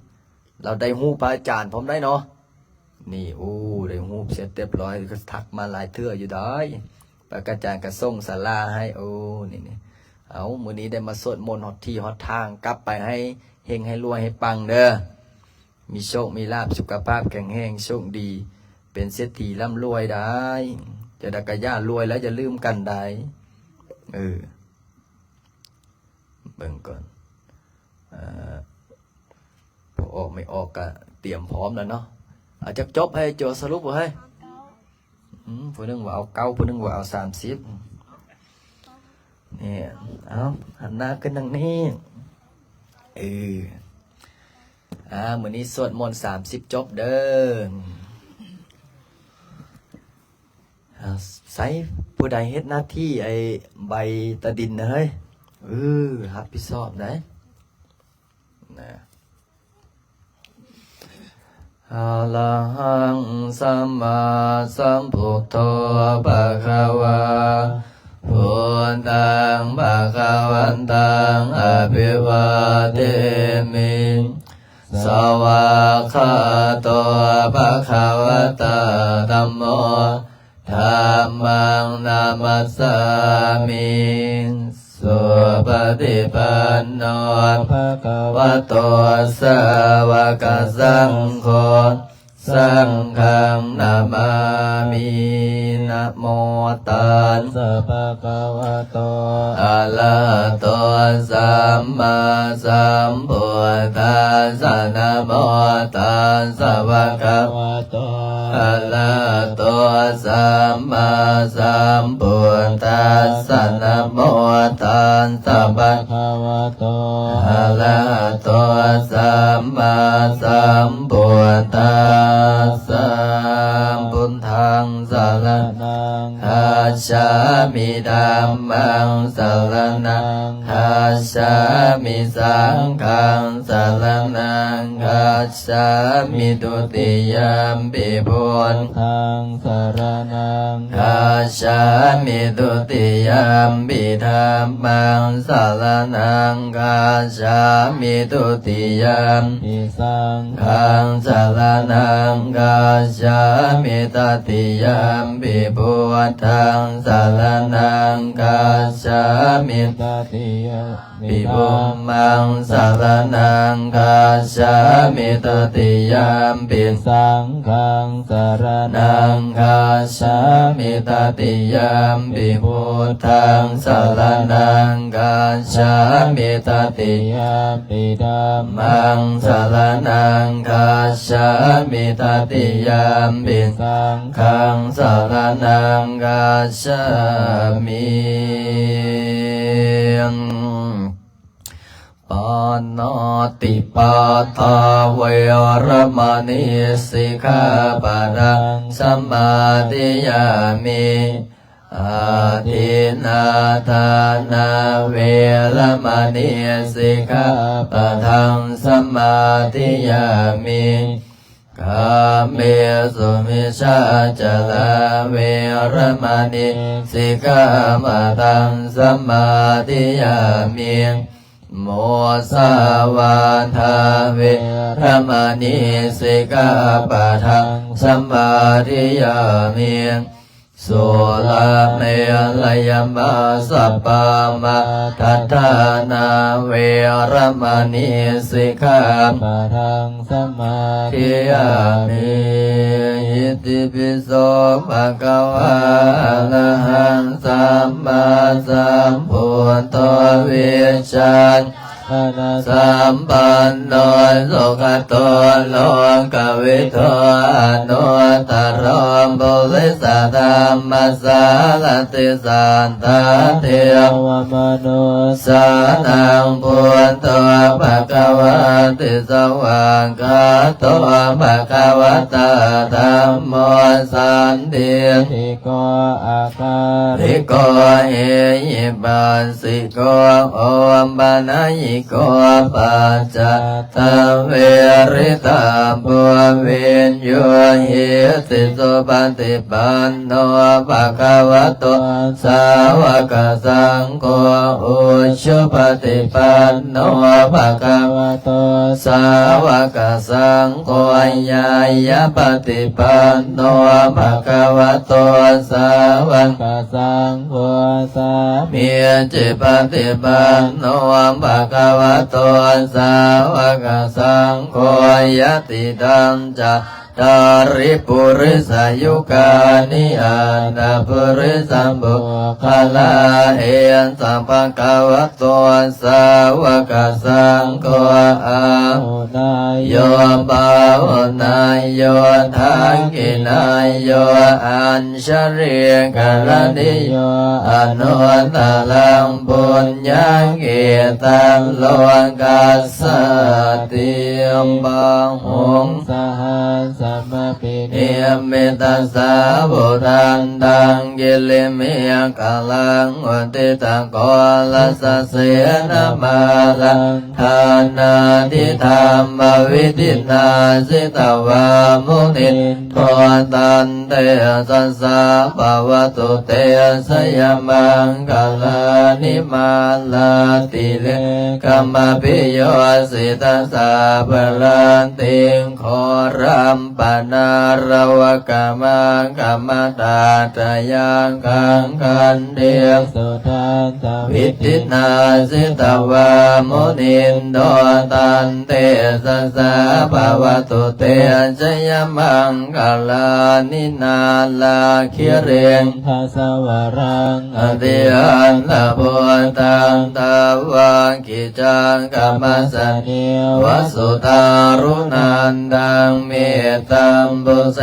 ລາວໄດ້ຮູບພະອາຈານພ້ອມໄດ້ເນາະ. ນີ້ ໂອ້ ໄດ້ຮູບເສັດຮຽບຮ້ອຍ ກໍທັກມາຫຼາຍເທື່ອຢູ່ໄດ໋ ພະອາຈານກໍສົ່ງສາລາໃຫ້ ໂອ້ ນີ້ໆ ເອົາ ມື້ນີ້ໄດ້ມາສວດມົນຮອດທີ່ຮອດທາງ ກັບໄປໃຫ້ເຮັງໃຫ້ລວຍໃຫ້ປັງເດີ ມີໂຊກມີລາບ ສຸຂະພາບແຂງແຮງ ໂຊກດີ ເປັນເສດຖີລ່ຳລວຍໄດ໋ ຈະໄດ້ກະຢ່າລວຍແລ້ວ ຢ່າລືມກັນໄດ໋ ເອີ ເບິ່ງກ່ອນ ເອີ ພໍ່ອອກແມ່ອອກກະຕຽມພ້ອມແລ້ວເນາະ ເອົາຈັກຈົບໃຫ້ໂຈສະຫຼຸບບໍ່ເຮີ້ຍ? ອືມ ຜູ້ໜຶ່ງວ່າເອົາເກົ້າ ຜູ້ໜຶ່ງວ່າເອົາສາມສິບ ອືມ ນີ້ ເອົາ ຫັນໜ້າຂຶ້ນທາງນີ້ ເອີ ອ່າ ມື້ນີ້ສວດມົນສາມສິບຈົບເດີ. ອ່າ ໃສ ຜູ້ໃດເຮັດໜ້າທີ່ໄອ້ໃບຕາດິນນະເຮີ້ຍ ເອີ ຮັບຜິດຊອບໄດ໋ ນະ. Arahaṃ sammāsambuddho bhagavā, buddhaṃ bhagavantaṃ abhivādemi. Svākkhāto bhagavatā dhammo, dhammaṃ namassāmi. Supaṭipanno bhagavato sāvakasaṅgho, saṅghaṃ namāmi. Namo tassa bhagavato arahato sammāsambuddhassa. Namo tassa bhagavato arahato sammāsambuddhassa. Namo tassa bhagavato arahato sammāsambuddhassa. Buddhaṃ saraṇaṃ gacchāmi. Dhammaṃ saraṇaṃ gacchāmi. Saṅghaṃ saraṇaṃ gacchāmi. Dutiyampi buddhaṃ saraṇaṃ gacchāmi. Dutiyampi dhammaṃ saraṇaṃ gacchāmi. Dutiyampi saṅghaṃ saraṇaṃ gacchāmi. Tatiyampi buddhaṃ saraṇaṃ gacchāmi. Tatiyampi dhammaṃ saraṇaṃ gacchāmi. Tatiyampi saṅghaṃ saraṇaṃ gacchāmi. Tatiyampi buddhaṃ saraṇaṃ gacchāmi. Tatiyampi dhammaṃ saraṇaṃ gacchāmi. Tatiyampi saṅghaṃ saraṇaṃ gacchāmi. Pāṇātipātā veramaṇī sikkhāpadaṃ samādiyāmi. Adinnādānā veramaṇī sikkhāpadaṃ samādiyāmi. Kāmesu micchācārā veramaṇī sikkhāpadaṃ samādiyāmi. Musāvādā veramaṇī sikkhāpadaṃ samādiyāmi. Surāmerayamajjapamādaṭṭhānā veramaṇī sikkhāpadaṃ samādiyāmi. Itipi so bhagavā arahaṃ sammāsambuddho vijjā ṇānasampanno sugato lokavidū anuttaro purisadammasārathi satthā devamanussānaṃ buddho bhagavāti. Svākkhāto bhagavatā dhammo sandiṭṭhi ko akāliko ehipassiko opanayiko paccattaṃ veditabbo viññūhīti. Supaṭipanno bhagavato sāvakasaṅgho, ujupaṭipanno bhagavato sāvakasaṅgho, ñāyapaṭipanno bhagavato sāvakasaṅgho, sāmīcipaṭipanno bhagavato sāvakasaṅgho, yadidaṃ ca ຕາລິ ປຸລິສະຍຸການິ ອັດຕະປຸລິສະບຸກຄະລາ ເອສະ ພະຄະວະໂຕ ສາວະກະສັງໂຄ ອາຫຸເນຍໂຍ ປາຫຸເນຍໂຍ ທັກຂິເນຍໂຍ ອັນຊະລີກະລະນິໂຍ ອະນຸດຕະລັງ ປຸນຍັງກິຕັງ ໂລກັດສາຕິ ບາຫຸງ ສະຫັດສະມະພິນິມມິຕະສາວຸທັນຕັງ ກິລິເມຂະລັງ ອຸທິດຕະໂກລະສະເສນະມາລັງ ທານາທິທຳມະວິທິນາ ສິຕະວາ ມຸນິນໂດ ຕັນເຕຊະສາ ພະວະຕຸ ເຕຊະຍະມັງຄະລານິ ມາລາຕິເລກະມະພິໂຍສິຕະສາພະລັດຕິງ ໂຄລັມປະນາຣະວະກະມັງຄະມະຕາດຕະຍັງຄັງ ຄັນຕິງ ສຸທັດສະວິທິນາ ສິຕະວາ ມຸນິນໂດ ຕັນເຕຊະສາ ພະວະຕຸ ເຕຊະຍະມັງຄະລານິ ນາລາຄິຣີທະສະວະລັງ ອະຕິອັນຕະພຸດທັງ ທາວະກິ ຈັກກະມັດສະເນວະ ສຸຕາຣຸນັນດັງ ເມຕຳປຸເສ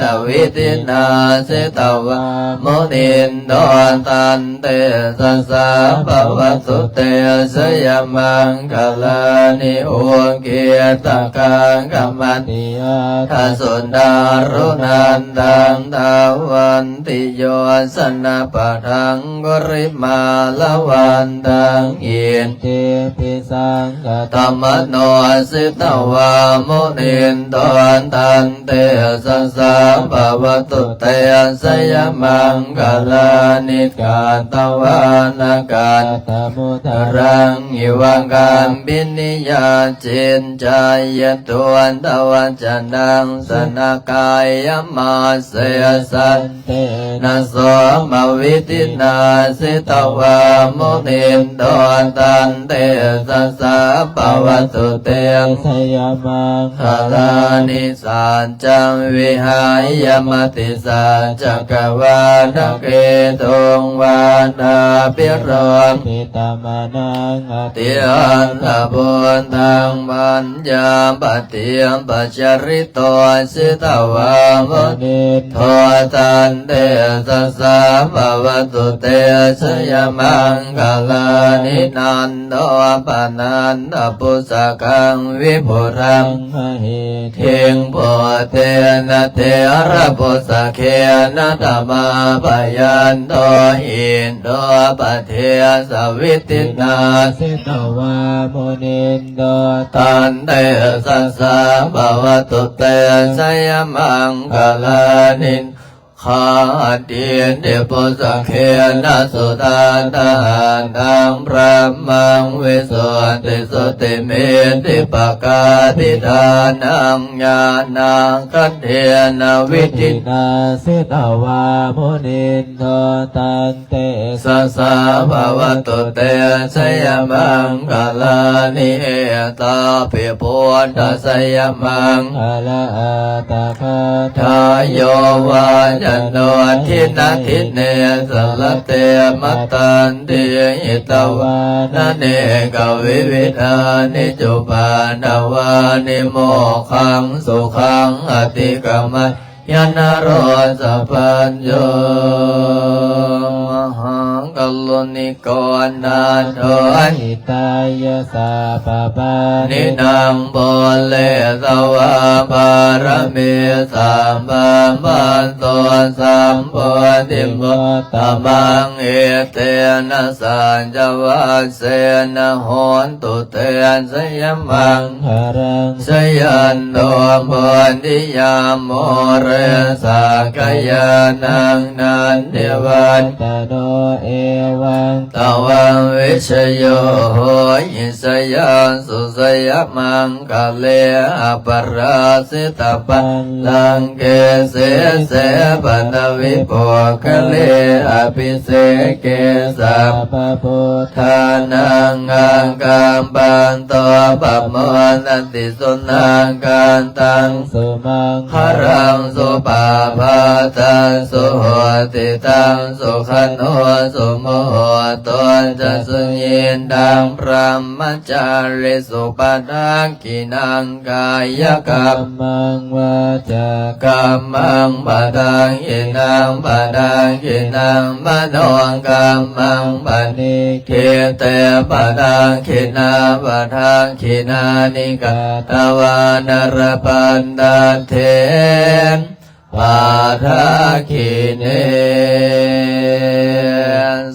ກະວິທິນາ ສິຕະວາ ມຸນິນໂດ ຕັນເຕຊະສາ ພະວະຕຸ ເຕຊະຍະມັງຄະລານິ ອຸກິດຕະຄາຄະມະຕິຍາຄະ ສຸຕາຣຸນັນດັງ ທາວັນ ຕິໂຍຊະນະປະທັງ ວະລິມາລະວັນຕັງ ອິດທິພິສັງຄະຕະມະໂນ ສິຕະວາ ມຸນິນໂດ ຕັນເຕຊະສາ ພະວະຕຸ ເຕຊະຍະມັງຄະລານິ ກາຕະວານະກັດຕະມຸດຕະລັງ ອິວະກັມປິນິຍາ ຈິນຈາຍະຕຸວັນຕະວັດຈະນັງ ສະນະກາຍະມາເສ ສັນ ເຕນະໂສມະວິທິນາ ສິຕະວາ ມຸນິນໂດ ຕັນເຕຊະສາ ພະວະຕຸ ເຕຊະຍະມັງຄະລານິ ສັດຈັງວິຫາຍະ ມະຕິສັດຈັກກະວານະເກຕຸງ ວານາພິໂຣພິຕະມະນາງ ອະຕິອັນຕະພຸດທັງ ປັນ ຍາປະຕິປັດຈະລິໂຕ ສິຕະວາ ມຸນິນໂດ ຕັນເຕຊະສາ ພະວະຕຸ ເຕຊະຍະມັງຄະລານິ ນັນໂດປະນັນທະປຸດສະກັງ ວິປຸລະມະຫິດຖິງ ປຸດເຕນະເຖລະປຸດສະເກນະ ຕະມາພະຍັນໂຕ ອິນໂດປະເທສະວິທິນາ ສິຕະວາ ມຸນິນໂດ ຕັນເຕຊະສາ ພະວະຕຸ ເຕຊະຍະມັງຄະລານິ ຄາທິຕິປຸດສະເກນະ ສຸທັດຕະຫັດທັງ ບະຣະມັງ ວິສຸດທິສຸດທິມິດທິປະກາພິທານັງ ຍານາຄະເທນະ ວິທິນາ ສິຕະວາ ມຸນິນໂດ ຕັນ ເຕຊະສາ ພະວະຕຸ ເຕຊະຍະມັງຄະລານິ ເອຕາປິພຸດທະສະຍະມັງຄະລາອັດຖະກະຖາ ໂຍວາຈະໂນ ທິນະທິເນ ສະລະເຕ ມະຕັນຕິ ຫິຕະວານະ ເນກະວິວິທານິ ຈຸປາດດະວານິ ໂມກຂັງ ສຸຂັງ ອະຕິກະມັນ ຍະນະໂຣສະປັນໂຍ ມະຫາກະລຸນິໂກນາໂຖ ຫິຕາຍະສັບພະປານິນັງ ປຸເຣຕະວາ ບາລະມີ ສັບພະມັນໂຕ ສັມໂພທິມຸດຕະມັງ ເອເຕນະ ສັດຈະວັດເສນະ ໂຫນຕຸ ເຕຊະຍະມັງຄະລັງ ຊະຍັນໂຕ ໂພທິຍາ ມູເຣ ສັກກະຍານັງ ນັນທິວັດຕະໂນ ເອ ເອວັງ ตวัง วิชโย โหหิ สยาสุ สยมังคเล อปราจิตปัลลังเก สีเส ปัทวิ ปุคคเล อภิเสกเก สัพพะพุทธานัง อาคัมปันโต ปะโมทติ สุนาคันตัง สุมังคลัง สุปะภาตัง สุหุติตัง สุขโน สุมุตโต จะ สุยินดัง บรหมจาริสุ ปะทักขิณัง กายกัมมัง วาจากัมมัง ปะทักขิณัง ปะทักขิณัง มโนกัมมัง ปะณิ คิเต ปะทักขิณา ปะทักขิณานิ กัตตวานะ ละพันธัตเถ ปะทักขิเณ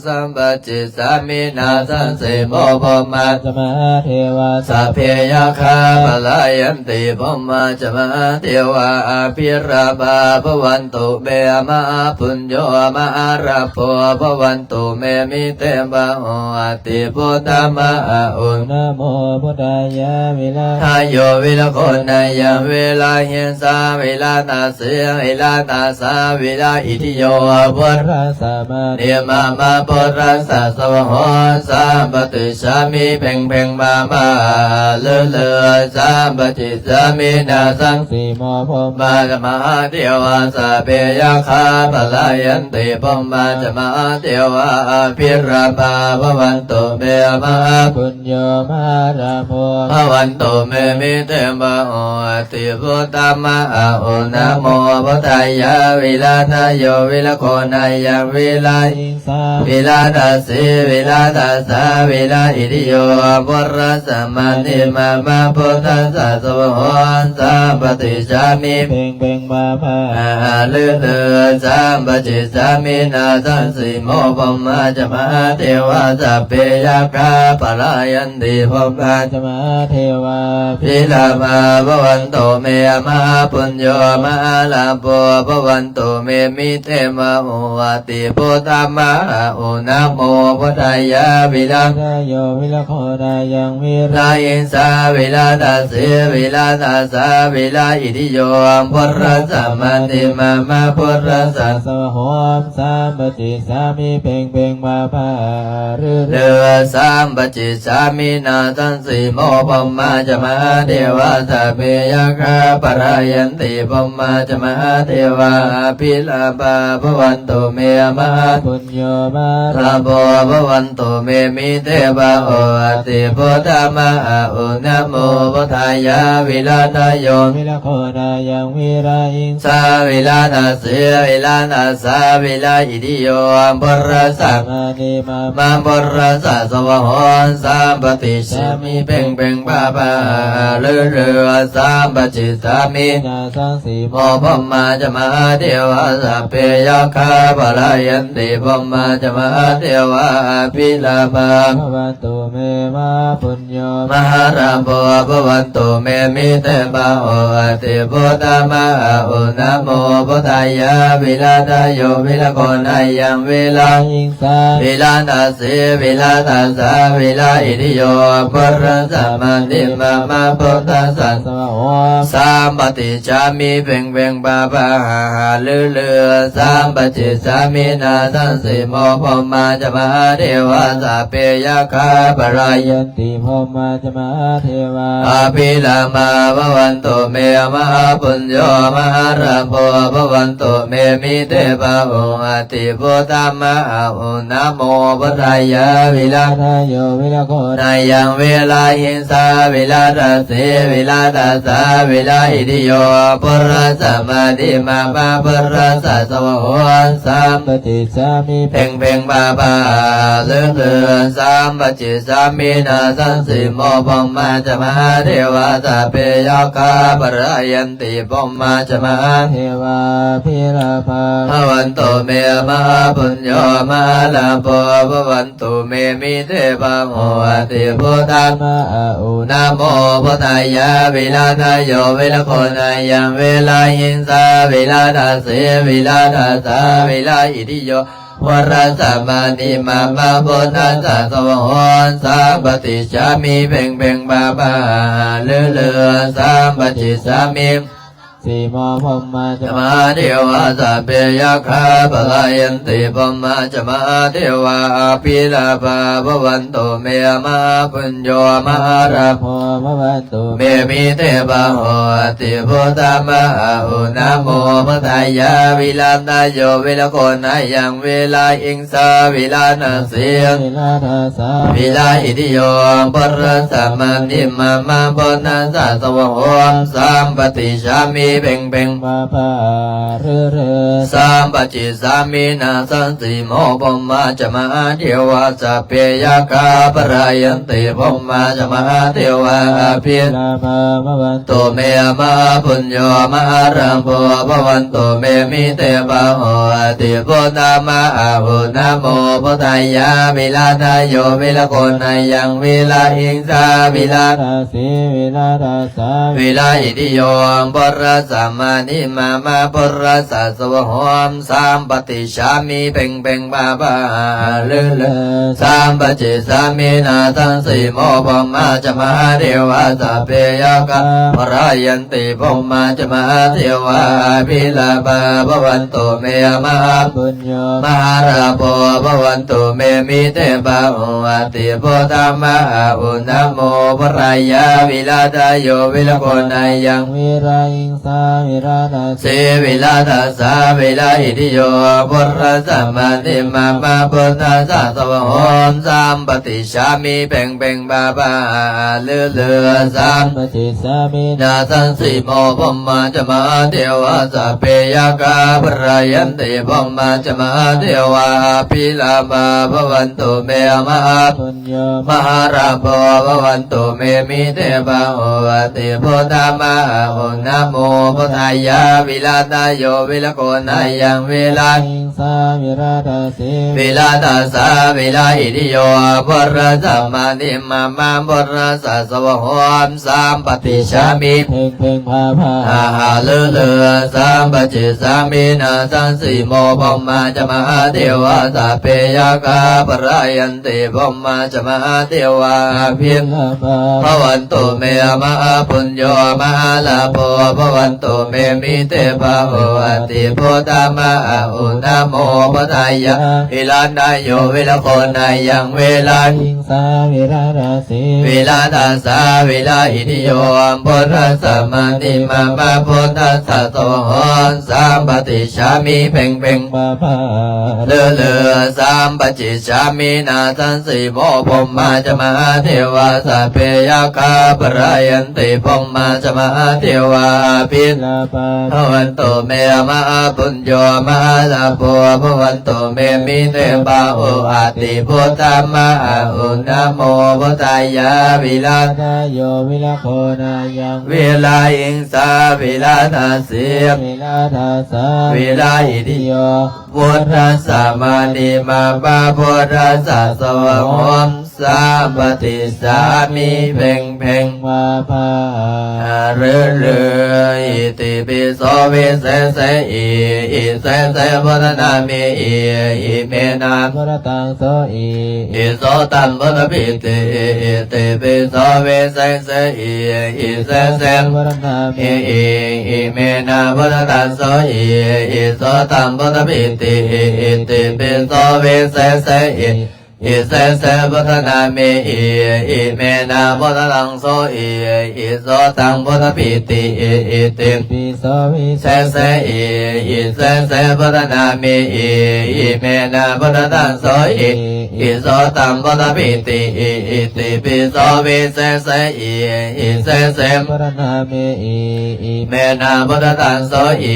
สัมปะจิจฉามิ นาสังสีโม พรหมา จะ มหาเทวา สัพเพยักขา ปะลายันติ พรหมา จะ มหาเทวา อภิรักขา ภะวันตุเม มหาปุญโญ มหาลาโภ ภะวันตุเม มิเต บาโห อะติ พุทธา มะ อะ อุ นะโม พุทธายะ วิระ ทะโย วิระโค นะยัง วิระหิงสา วิระตะสี วิระตะสา วิระอิทิโย พุทธัสสะ มะ เน มะ มะ พุทธัสสะ สวะโห สัมปะติจฉามิ เพ็งเพ็ง บาบา ลือลือ สัมปะจิจฉามิ นาสังสีโม พรหมา จะ มหาเทวา สัพเพยักขา ปะลายันติ พรหมา จะ มหาเทวา อภิรักขา ภะวันตุเม มหาปุญโญ มหาลาโภ ภะวันตุเม มิเต บาโห อะติ พุทธา มะ อะ อุ นะโม พุทธายะ วิระทะโย วิระโค นะยัง วิระหิงสา วิระตะสี วิระตะสา วิระอิทิโย พุทธัสสะ มะ เน มะ มะ พุทธัสสะ สวะโห สัมปะติจฉามิ เพ็งเพ็ง บาบา ลือลือ สัมปะจิจฉามิ นาสังสีโม พรหมา จะ มหาเทวา สัพเพยักขา ปะลายันติ พรหมา จะ มหาเทวา ภิรักขา ภะวันตุเม มหาปุญโญ มหาลาโภ ภะวันตุเม มิเต บาโห อะติ พุทธา มะ อะ อุ นะโม พุทธายะ วิระทะโย วิระโค นะยัง วิระหิงสา วิระตะสี วิระตะสา วิระอิทิโย พุทธัสสะ มะ เน มะ มะ พุทธัสสะ สวะโห สัมปะจิจฉามิ เพ็งเพ็ง บาบา ลือลือ สัมปะจิจฉามิ นาสังสีโม พรหมา จะ มหาเทวา สัพเพยักขา ปะลายันติ พรหมา จะ มหาเทวา อภิรักขา ภะวันตุเม มหาปุญโญ มหาลาโภ ภะวันตุเม มิเต บาโห อะติ พุทธา มะ อะ อุ นะโม พุทธายะ วิระทะโย วิระโค นะยัง วิระหิงสา วิระตะสี วิระตะสา วิระอิทิโย พุทธัสสะ มะ เน มะ มะ พุทธัสสะ สวะโห สัมปะติจฉามิ เพ็งเพ็ง บาบา ลือลือ สัมปะจิจฉามิ นาสังสีโม พรหมา จะ มหาเทวา สัพเพยักขา ปะลายันติ พรหมา จะ มหาเทวา อภิรักขา ภะวันตุเม มหาปุญโญ มหาลาโภ ภะวันตุเม มิเต บาโห อะติ พุทธา มะ อะ อุ นะโม พุทธายะ วิระทะโย วิระโค นะยัง วิระหิงสา วิระตะสี วิระตะสา วิระอิทิโย พุทธัสสะ มะ เน มะ มะ พุทธัสสะ สวะโห สัมปะติจฉามิ เพ็งเพ็ง บาบา ลือลือ สัมปะจิจฉามิ นาสังสีโม พรหมา จะ มหาเทวา สัพเพยักขา ปะลายันติ พรหมา จะ มหาเทวา อภิรักขา ภะวันตุเม มหาปุญโญ มหาลาโภ ภะวันตุเม มิเต บาโห อะติ พุทธา มะ อะ อุ นะโม พุทธายะ วิระทะโย วิระโค นะยัง วิระหิงสา วิระตะสี วิระตะสา วิระอิทิโย พุทธัสสะ มะ เน มะ มะ พุทธัสสะ สวะโห สัมปะติจฉามิ เพ็งเพ็ง บาบา ลือลือ สัมปะจิจฉามิ นาสังสีโม พรหมา จะ มหาเทวา สัพเพยักขา ปะลายันติ พรหมา จะ มหาเทวา อภิรักขา ภะวันตุเม มหาปุญโญ มหาลาโภ ภะวัน ตุเม มิเต บาโห อะติ พุทธา มะ อะ อุ นะ โม พุทธายะ วิระทะโย วิระโค นะยัง วิระหิงสา วิระตะสี วิระตะสา วิระอิทิโย Buddhassa mānī mama buddhassa svaho sampaṭicchāmi. ເພັງເພັງພາພາ ລືລື sampaṭicchāmi. Simo brahmā ca mahādevā sabbe yakkhā palāyanti, brahmā ca mahādevā abhilābhā bhavantu me mahāpuñño mahālābho bhavantu me. Mite bāhuṃ iti buddha ma a u namo buddhāya. Virājayo virāgonāyaṃ virāhiṃsā virānāsī virādassā virāhitiyo buddhassa mānī mama buddhassa svaho sampaṭicchāmi. ເພັງເພັງພາພາ ລືລື sampaṭicchāmi. Nāsaṃsimo brahmā ca mahādevā sabbe yakkhā palāyanti, brahmā ca mahādevā abhilābhā bhavantu me mahāpuñño mahālābho bhavantu me. Mite bāhuṃ iti buddha ma a u namo buddhāya. Virājayo virāgonāyaṃ virāhiṃsā virānāsī virādassā virāhitiyo buddhassa mānī mama buddhassa svaho sampaṭicchāmi. ເພັງເພັງພາພາ ລືລື sampaṭicchāmi. Nāsaṃsimo brahmā ca mahādevā sabbe yakkhā palāyanti, brahmā ca mahādevā abhilābhā bhavantu me mahāpuñño mahālābho bhavantu me. Mite bāhuṃ iti buddha ma a u namo buddhāya. Virājayo virāgonāyaṃ virāhiṃsā virānāsī virādassā virāhitiyo buddhassa mānī mama buddhassa svaho sampaṭicchāmi. ເພັງເພັງພາພາ ລືລື sampaṭicchāmi. Nāsaṃsimo brahmā ca mahādevā sabbe yakkhā palāyanti, brahmā ca mahādevā abhilābhā bhavantu me mahāpuñño mahālābho bhavantu me. Mite bāhuṃ iti buddha ma a u namo buddhāya. Virājayo virāgonāyaṃ virāhiṃsā virānāsī virādassā virāhitiyo buddhassa mānī mama buddhassa svaho sampaṭicchāmi. ເພັງເພັງພາພາ ອ່າ ລືລື sampaṭicchāmi. Nāsaṃsimo brahmā ca mahādevā sabbe yakkhā palāyanti, brahmā ca mahādevā abhilābhā bhavantu me mahāpuñño mahālābho bhavantu me. Mite bāhuṃ iti buddha ma a u namo buddhāya. Virājayo virāgonāyaṃ virāhiṃsā virānāsī virādassā virāhitiyo buddhassa mānī mama buddhassa svaho sampaṭicchāmi. ເພັງເພັງພາພາ ລືລື sampaṭicchāmi. Nāsaṃsimo brahmā ca mahādevā sabbe yakkhā palāyanti, brahmā ca mahādevā abhilābhā bhavantu me mahāpuñño mahālābho bhavantu me. Mite bāhuṃ iti buddha ma a u namo buddhāya. Virājayo virāgonāyaṃ virāhiṃsā virānāsī virādassā virāhitiyo buddhassa mānī mama buddhassa svaho sampaṭicchāmi. ເພັງເພັງພາພາ ລືລື itipi so visesayi. Isesabuddhanāmehi iminā buddhadaṃsohi isotaṃ buddhapi ti. Itipi so visesayi. Isesabuddhanāmehi iminā buddhadaṃsohi isotaṃ buddhapi ti. Itipi so visesayi. Isesabuddhanāmehi iminā buddhadaṃsohi isotaṃ buddhapi ti. Itipi so visesayi. Isesabuddhanāmehi iminā buddhadaṃsohi isotaṃ buddhapi ti. Itipi so visesayi. Isesabuddhanāmehi iminā buddhadaṃsohi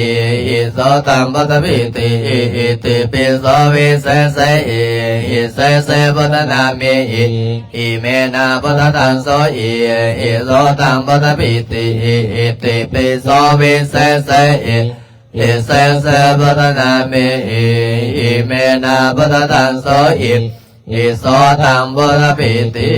isotaṃ buddhapi ti. Itipi so visesayi. Isesabuddhanāmehi iminā buddhadaṃsohi isotaṃ buddhapi ti. Itipi so visesayi. Isesabuddhanāmehi iminā buddhadaṃsohi isotaṃ buddhapi ti.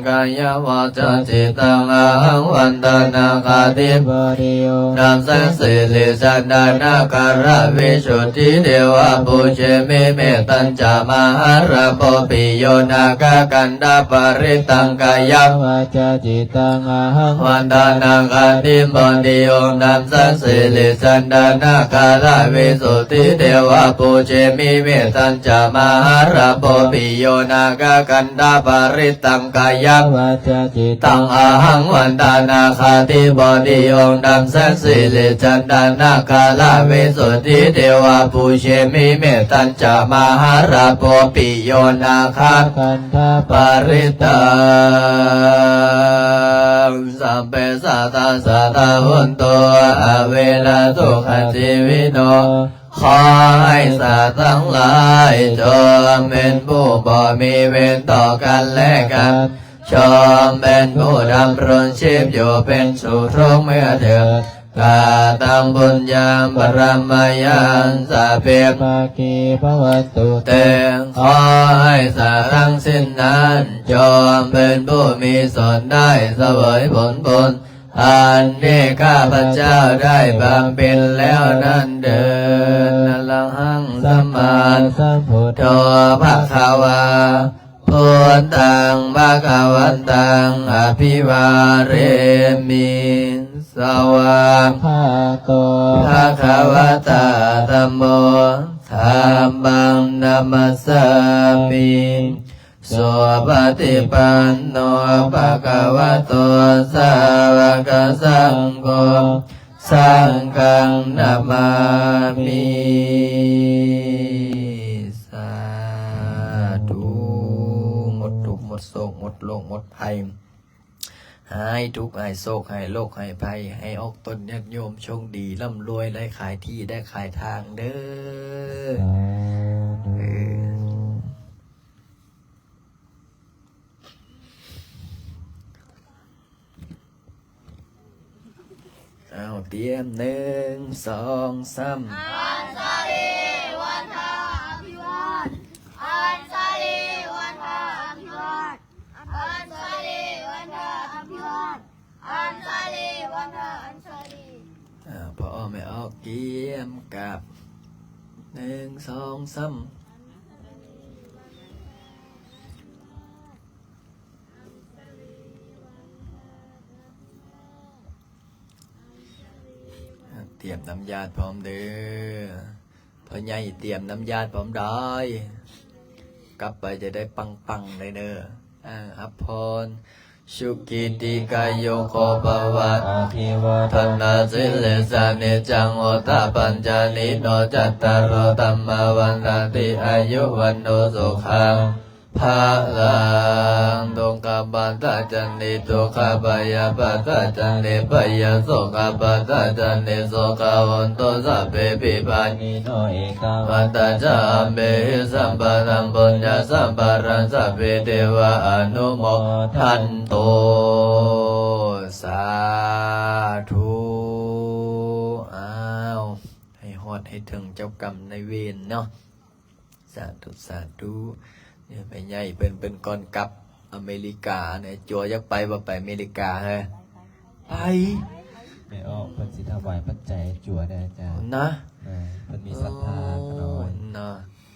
ກາຍະວາຈາຈິດຕັງ ອະຫັງວັນຕະນາຄາທິບໍດີ ອົງນຳແສງສິລິຈັນຕະນາຄາລະວິສຸດທິເທວະ ປູເຊມິເມຕັນຈະມະຫາລາໂພປິໂຍນາຄາຄັນທະປະລິດຕັງ ກາຍະວາຈາຈິດຕັງ ອະຫັງວັນຕະນາຄາທິບໍດີ ອົງນຳແສງສິລິຈັນຕະນາຄາລະວິສຸດທິເທວະ ປູເຊມິເມຕັນຈະມະຫາລາໂພປິໂຍນາຄາຄັນທະປະລິດຕັງ ກາຍະວາຈາຈິດຕັງ ອະຫັງວັນຕະນາຄາທິບໍດີ ອົງນຳແສງສິລິຈັນຕະນາຄາລະວິສຸດທິເທວະ ປູເຊມິເມຕັນຈະມະຫາລາໂພປິໂຍນາຄາຄັນທະປະລິດຕັງ ສັບເພສັດຕາສັດທາໂຫນຕຸ ອະເວລາສຸຂະຊີວິໂນ ຂໍໃຫ້สัตว์ทั้งหลายจงเป็นผู้บ่มีเวรต่อกันและกัน จงเป็นผู้ดำรงชีพอยู่เป็นสุขทุกเมื่อเถิด กะตัง ปุญญัง ปะระมะยัง สัพเพ ภะคะวะตุ เต ขอให้สัตว์ทั้งสิ้นนั้นจงเป็นผู้มีส่วนได้เสวยผลบุญ อันที่ข้าพเจ้าได้บำเพ็ญแล้วนั้นเถิด อะระหัง สัมมาสัมพุทโธ ภะคะวา พุทธัง ภะคะวันตัง อะภิวาเทมิ สวากขาโต ภะคะวะตา ธัมโม ธัมมัง นะมัสสามิ สุปะฏิปันโน ภะคะวะโต สาวะกะสังโฆ สังฆัง นะมามิ สาธุ หมดทุกข์ หมดโศก หมดโรค หมดภัย หายทุกข์ หายโศก หายโรค หายภัย ให้ออกตนญาติโยมโชคดี ร่ำรวย ได้ขายที่ ได้ขายทางเด้อ สาธุ เออ เอา เตรียม หนึ่ง สอง สาม อัญชลี วัณฑา อภิวาท อัญชลี วัณฑา อภิวาท อัญชลี วัณฑา อภิวาท อัญชลี วัณฑา อัญชลี อ่า พ่ออ้อมแม่ออก เตรียม กราบ หนึ่ง สอง สาม เตรียมน้ำยาดพร้อมเด้อ พ่อใหญ่เตรียมน้ำยาดพร้อมได้ กลับไปจะได้ปังๆ เลยเด้อ อ่า รับพร สุขี ทีฆายุโก ภะวะ อะภิวาทะนะสีลิสสะ นิจจัง วุฑฒาปะจายิโน จัตตาโร ธัมมา วัฑฒันติ อายุ วัณโณ สุขัง พะลัง ทุกขัปปะทาชะ นิทุกขะ ภะยาปะทาชะ นิพะยา โสกะปะทาชะ นิโสกะ โหนตุ สัพเพปิ ปะ เตวะ ตา จะ อัป เป หิ สัมปะ ทัง ปุญญะ สัมปะ ทัง สัพ เพ เทวะ อนุ โม ทัน ตุ สาธุ อ้าว ให้ฮอดให้ถึงเจ้ากรรมนายเวรเนาะ สาธุ สาธุ เนี่ย แม่ใหญ่เพิ่น เพิ่นก่อนกลับอเมริกาเนี่ย จัวอยากไปบ่ ไปอเมริกา เฮ้ย ไป แม่ออกเพิ่นสิถวายปัจจัยจัวเด้ออาจารย์ นะ เออ เพิ่นมีศรัทธา โอ้ น้อย นะ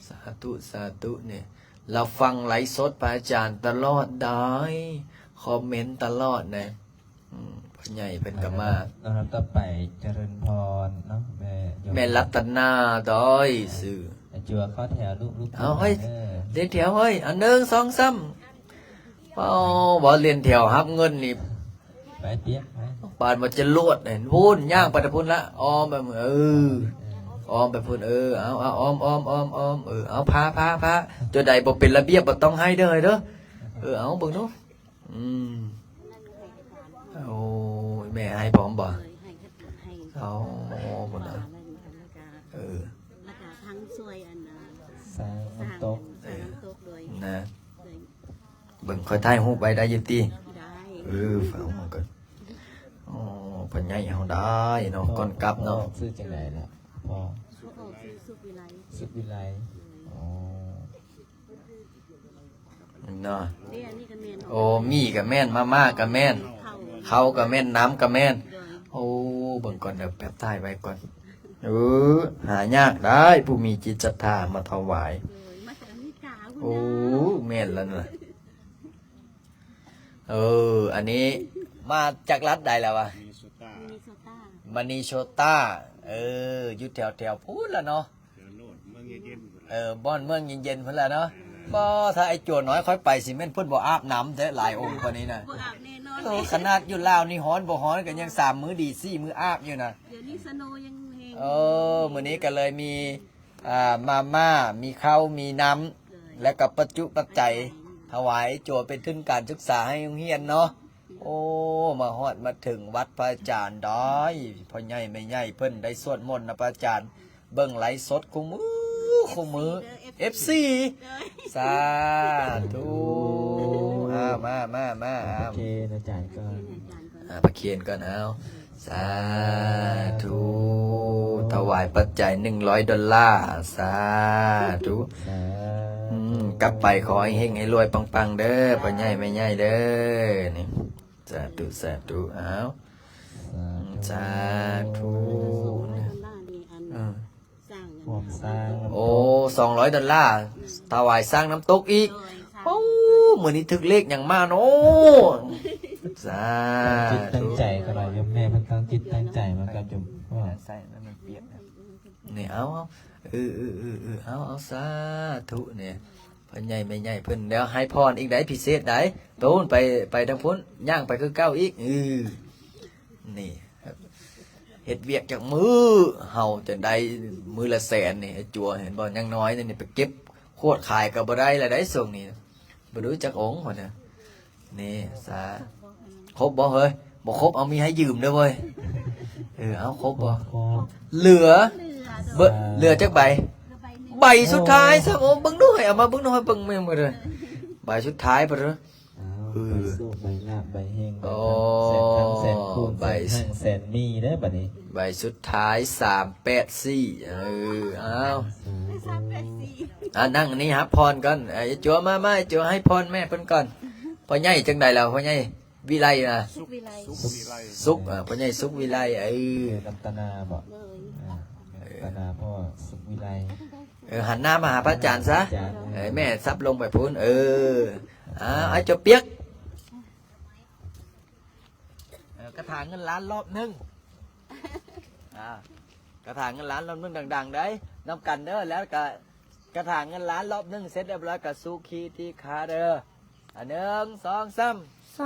สาธุ สาธุ เนี่ย เราฟังไลฟ์สดพระอาจารย์ตลอดได้ คอมเมนต์ตลอดนะ อืม พ่อใหญ่เพิ่นก็มา ลำดับต่อไป เจริญพรเนาะ แม่โยม แม่รัตนา ดอยซื่อ อ่ะ จัวเข้าแถวลูก ลูก เอา เฮ้ย เออ เรียนแถว เฮ้ย อัน หนึ่ง สอง สาม เอ้า บ่เรียนแถวรับเงินนี่ ไปเปียก ไป ปานว่าจะโลดนี่ พู้น ย่างไปแต่พู้นละ อ้อมไป เออ อ้อมไปพู้น เออ เอา เอา อ้อม อ้อม อ้อม อ้อม เออ เอา พา พา พา ตัวใดบ่เป็นระเบียบบ่ต้องให้เด้อ เด้อ เออ เอา เบิ่งดู อืม โอ้ย แม่ให้พร้อมบ่ ให้ ให้ เอา ให้ พุ่นน่ะ แล้วก็ เออ แล้วก็ทั้งช่วยอันน่ะ สร้างน้ำตก สร้างน้ำตกโดย นะ โดย เบิ่ง ค่อยถ่ายรูปไว้ได้อยู่ติ ได้ เออ ฝากมันก่อน โอ้ พ่อใหญ่เฮาได้เนาะ พ่อ ก่อนกลับเนาะ พ่อชื่อจังได๋ล่ะ พ่อ พ่อชื่อสุขวิไล สุขวิไล โอ้ เ ເນາະ. ເດ້ ອັນນີ້ກໍແມ່ນ ໂອ້ ໝີ່ກໍແມ່ນ ມາມ່າກໍແມ່ນ ເຂົ້າ ເຂົ້າກໍແມ່ນ ນ້ຳກໍແມ່ນ. ໂດຍ ໂອ້ ເບິ່ງກ່ອນເດີ ແປັບຖ່າຍໄວ້ກ່ອນ. ເອີ ຫາຍາກໄດ໋ ຜູ້ມີຈິດສັດທາມາຖວາຍ. ໂດຍ ມາຈາກອາເມລິກາພຸ້ນນະ. ໂອ້ ແມ່ນແລ້ວນະ. ເອີ ອັນນີ້ມາຈາກລັດໃດແລ້ວວະ? ມິນນິໂຊຕາ ມິນນິໂຊຕາ. ເອີ ຢູ່ແຖວໆພຸ້ນລະເນາະ. ແຖວໂນດ ເມືອງເຢັນໆ ພຸ້ນລະ. ເອີ ບ່ອນເມືອງເຢັນໆພຸ້ນລະເນາະ. ເອີ ບໍ່ ຖ້າໄອ້ຈົວນ້ອຍຂ້ອຍໄປ ຊິແມ່ນເພິ່ນບໍ່ອາບນ້ຳແທ້ ຫຼາຍອົງປານນີ້ນະ. ບໍ່ອາບແນ່ນອນ. ເອີ ຂະໜາດຢູ່ລາວນີ້ ຮ້ອນບໍ່ຮ້ອນກໍຍັງສາມມື້ດີ ສີ່ມື້ອາບຢູ່ນະ. ດຽວນີ້ສະໂນຍັງແຮງ. ເອີ ມື້ນີ້ກໍເລີຍມີ ອ່າ ມາມ່າ ມີເຂົ້າ ມີນ້ຳ ແລະກໍປັດຈຸປັດໄຈ ຖວາຍຈົວເປັນທຶນການສຶກສາໃຫ້ໂຮງຮຽນເນາະ. ໂອ້ ມາຮອດມາເຖິງວັດພະອາຈານໄດ້ ພໍ່ໃຫຍ່ແມ່ໃຫຍ່ເພິ່ນໄດ້ສວດມົນນຳພະອາຈານ ເບິ່ງໄລຟ໌ສົດຄູ່ມື້ຄູ່ມື້ ເອັຟຊີ ສາທຸ. ເອົາ ມາ ມາ ມາ ເອົາ ໂອເຄ ອາຈານກ່ອນ ອ່າ ປະເຄນກ່ອນ ເອົາ ສາທຸ ຖວາຍປັດໄຈໜຶ່ງຮ້ອຍໂດລາ ສາທຸ. ສາທຸ ອືມ ກັບໄປຂໍໃຫ້ເຮັງໃຫ້ລວຍປັງໆເດີ ພໍ່ໃຫຍ່ແມ່ໃຫຍ່ເດີ ນີ້ ສາທຸ ສາທຸ ເອົາ ສາທຸ ສາທຸ ເອີ ຮ່ວມສ້າງ ໂອ້ ສອງຮ້ອຍໂດລາ ຖວາຍສ້າງນ້ຳຕົກອີກ. ໂດຍ ໂອ້ ມື້ນີ້ຖືກເລກຫຍັງມາເນາະ. ສາທຸ ຕັ້ງຈິດຕັ້ງໃຈກໍໄດ້ ໂຍມແມ່ເພິ່ນຕັ້ງຈິດຕັ້ງໃຈມາກັບໂຍມ ໃສ່ໃຫ້ມັນປຽກ ນີ້ ເອົາ ເອົາ ເອີ ເອີ ເອີ ເອີ ເອົາ ເອົາ ສາທຸ ນີ້ ພໍ່ໃຫຍ່ແມ່ໃຫຍ່ເພິ່ນ ແລ້ວໃຫ້ພອນອີກໄດ໋ ພິເສດໄດ໋ ໄປພຸ້ນ ໄປ ໄປທາງພຸ້ນ ຍ່າງໄປຄືເກົ່າອີກ ເອີ ນີ້ ເຮັດວຽກຈັກມື້ ເຮົາຈະໄດ້ມື້ລະແສນນີ້ ໄອ້ຈົວ ເຫັນບໍ່ ຍັງນ້ອຍນີ້ ໄປເກັບຂວດຂາຍກໍບໍ່ໄດ້ລະໄດ໋ ຊ່ວງນີ້ ບໍ່ຮູ້ຈັກອົງພຸ້ນນະ. ນີ້ ສາ ຄົບບໍ່ເຮີ້ຍ? ບໍ່ຄົບ ເອົາ ມີໃຫ້ຢືມເດີເວີຍ. ເອີ ເອົາ ຄົບບໍ່? ຄົບ ເຫຼືອ ເບີ ເຫຼືອຈັກໃບ? ໃບສຸດທ້າຍຊ້ຳ. ໂອ້ ເບິ່ງດູເຮີ້ຍ ເອົາມາເບິ່ງດູເຮີ້ຍ ເບິ່ງແມ່ນບໍ່ເດີ ໃບສຸດທ້າຍພຸ້ນເດີ. ເອົາ ເອີ ໃບໂຊກ ໃບລາບ ໃບເຮັງ ໂອ້ ໃບຄຳ ແສນຄຳ ແສນຄູນ ໃບ ແສນຮັ່ງ ແສນມີເດີບັດນີ້. ໃບສຸດທ້າຍ ສາມແປດສີ່ ເອີ ເອົາ ສາທຸ ສາມແປດສີ່ ອ່າ ນັ່ງນີ້ຮັບພອນກ່ອນ. ເອີ ໄອ້ຈົວ ມາ ມາ ໄອ້ຈົວ ໃຫ້ພອນແມ່ເພິ່ນກ່ອນ. ພໍ່ໃຫຍ່ຈັ່ງໃດລະ ພໍ່ໃຫຍ່ວິໄລນະ? ສຸກວິໄລ ສຸກວິໄລ ສຸກ ອ່າ ພໍ່ໃຫຍ່ສຸກວິໄລ ເອີ ແມ່ລັດຕະນາບໍ? ເອີ ອ່າ ແມ່ລັດຕະນາ ພໍ່ສຸກວິໄລ. ເອີ ຫັນໜ້າມາຫາພະອາຈານຊະ. ອາຈານ ເອີ ແມ່ສັບລົງໄປພຸ້ນ. ເອີ ອ່າ ໄອ້ຈົວປຽກ ເອີ ກະຖາເງິນລ້ານລອບໜຶ່ງ ອ່າ ກະຖາເງິນລ້ານລອບໜຶ່ງ ດັງໆເດີ ນຳກັນເດີ. ແລ້ວກະກະຖາເງິນລ້ານລອບໜຶ່ງເສັດຮຽບຮ້ອຍ ກະສຸຂີທີຄາເດີ. ອ່າ ໜຶ່ງ ສອງ ສາມ. Sabbāti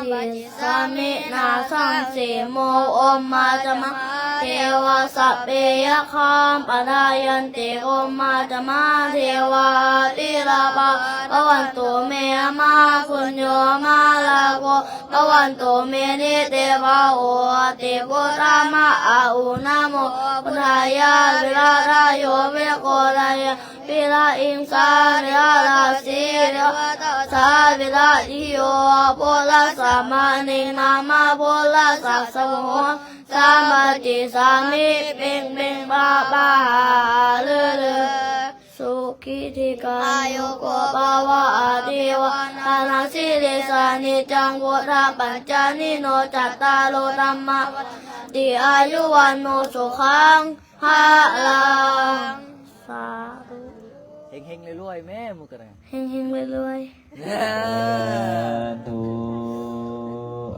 sabbāni ສາເມນາ ສັງເສໂມ ໂອມາຈະມະ ເທວາ ສັບເພ ຍັກຂາ ປະທາຍັນຕິ ໂອມາຈະມະ ເທວາ ອະພິລາພາ ພະວັນຕຸ ເມ ອະມະຫາປຸນໂຍ ອະມະຫາລາໂພ ພະວັນຕຸ ເມ ນິເຕວະ ໂຫຕິ ພຸດທະ ມະອະອຸ ນະໂມ ພຸດທາຍະ ວິລະທະໂຍ ວິໂກລະຍະ ວິລະອິງສາ ວິລະລາສີ ວິລະຕະສາ ວິລະທິໂຍ ພຸດທະສະມານິ ນາມະພຸດທະສະສະໂຫ ສາມະຕິສາມິ ເປັງເປັງປະປະຫາລືລື ສຸຂີທີຄາຍຸໂກພະວະ ອາຍຸວັນນະ ຊີລິສາ ນິຈຈັງ ພຸດທະປັນຈາລີໂນ ຈັດຕາໂລ ທຳມາວັດຖະນະ ຕິ ອາຍຸວັນໂນ ສຸຂັງ ພະລັງ ສາທຸ ເຮັງໆລວຍໆແມ່ໝູ່ກັນນະ ເຮັງໆລວຍໆ ສາທຸ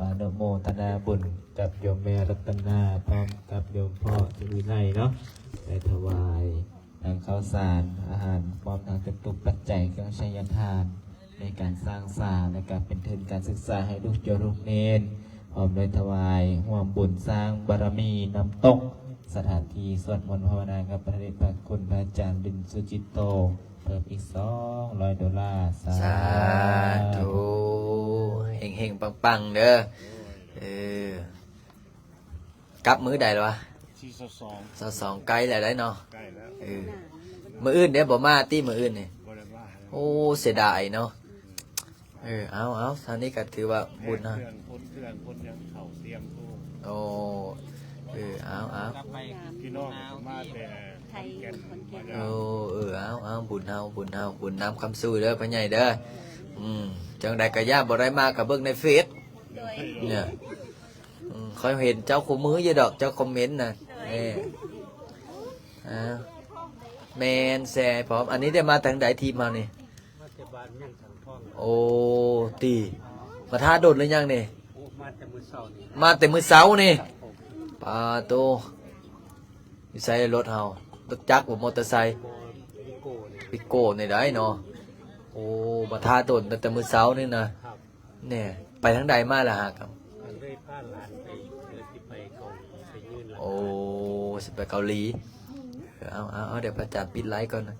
ອະນຸໂມທະນາບຸນກັບໂຍມແມ່ລັດຕະນາ ພ້ອມກັບໂຍມພໍ່ສຸວິໄລເນາະ ໄດ້ຖະຫວາຍທັງເຂົ້າສານ ອາຫານ ພ້ອມທັງຈະຕຸປັດໄຈ ເຄື່ອງໄຊຍະທານ ໃນການສ້າງສາ ແລະກະເປັນທຶນການສຶກສາໃຫ້ລູກໂຍມລູກເນນ ພ້ອມດ້ວຍຖວາຍຮ່ວມບຸນສ້າງບາລະມີນ້ຳຕົກ ສະຖານທີ່ສວດມົນພາວະນາກັບພະເດດພະຄຸນພະອາຈານ ດິນສຸຈິດໂຕ ເພີ່ມອີກສອງຮ້ອຍໂດລາ. ສາ ສາທຸ ເຮັງໆປັງໆເດີ. ເອີ ກັບມື້ໃດລະວະ? ວັນທີຊາວສອງ ຊາວສອງ ໃກ້ແລ້ວໄດ໋ເນາະ. ໃກ້ແລ້ວ ເອີ ມື້ອື່ນເດ້ ບໍ່ມາຕິ ມື້ອື່ນນີ້? ບໍ່ໄດ້ມາ. ໂອ້ ເສຍດາຍເນາະ. ເອີ ເອົາ ເອົາ ເທົ່ານີ້ກໍຖືວ່າບຸນເນາະ. ເຄື່ອງ ຂົນເຄື່ອງ ຂົນຫຍັງເຂົ້າຕຽມໂຕ. ໂອ້ ເອີ ເອົາ ເອົາ ກັບໄປ ພີ່ນ້ອງມາແຕ່ ໄທ ຂອນແກ່ນ ຂອນແກ່ນ ມາຈາກ ໂອ້ ເອີ ເອົາ ເອົາ ບຸນເຮົາ ບຸນເຮົາ ບຸນນຳຄຳສູ່ເດີ ພໍ່ໃຫຍ່ເດີ. ອືມ ຈັ່ງໃດກໍຢ່າບໍ່ໄດ້ມາ ກໍເບິ່ງໃນເຟສ ໂດຍ ເນຍ ອືມ ຂ້ອຍເຫັນເຈົ້າຄູ່ມື້ຢູ່ດອກ ເຈົ້າຄອມເມັນນະ ໂດຍ ເອີ ອ່າ ແມ່ນ ແຊໃຫ້ພ້ອມ. ອັນນີ້ໄດ້ມາທາງໃດ ທີມເຮົານີ້? ມາແຕ່ບ້ານວຽງສັງທອງ. ໂອ້ ຕິ ມາຖ້າດົນຫຼືຍັງນີ້? ໂອ້ ມາແຕ່ມື້ເຊົ້ານີ້ ມາແຕ່ມື້ເຊົ້ານີ້. ປາໂຕ ຢູ່ໃສລົດເຮົາ? ລົດຈັກບໍ່? ມໍເຕີໄຊ? ບໍ່ ວິໂກ້ນີ້ ວິໂກ້ນີ້ໄດ໋ເນາະ. ໂອ້ ມາຖ້າດົນຕັ້ງແຕ່ມື້ເຊົ້ານີ້ນະ. ແນ່ ໄປທາງໃດມາລະຫາກຳ? ກໍເລີຍພາຫຼານໄປ ເພື່ອຊິໄປເກົາຫຼີ ໄປຍື່ນລາຄາ. ໂອ້ ຊິໄປເກົາຫຼີ. ເອີ ເອົາ ເອົາ ເອົາ ດຽວພະອາຈານປິດໄລຟ໌ກ່ອນນະ.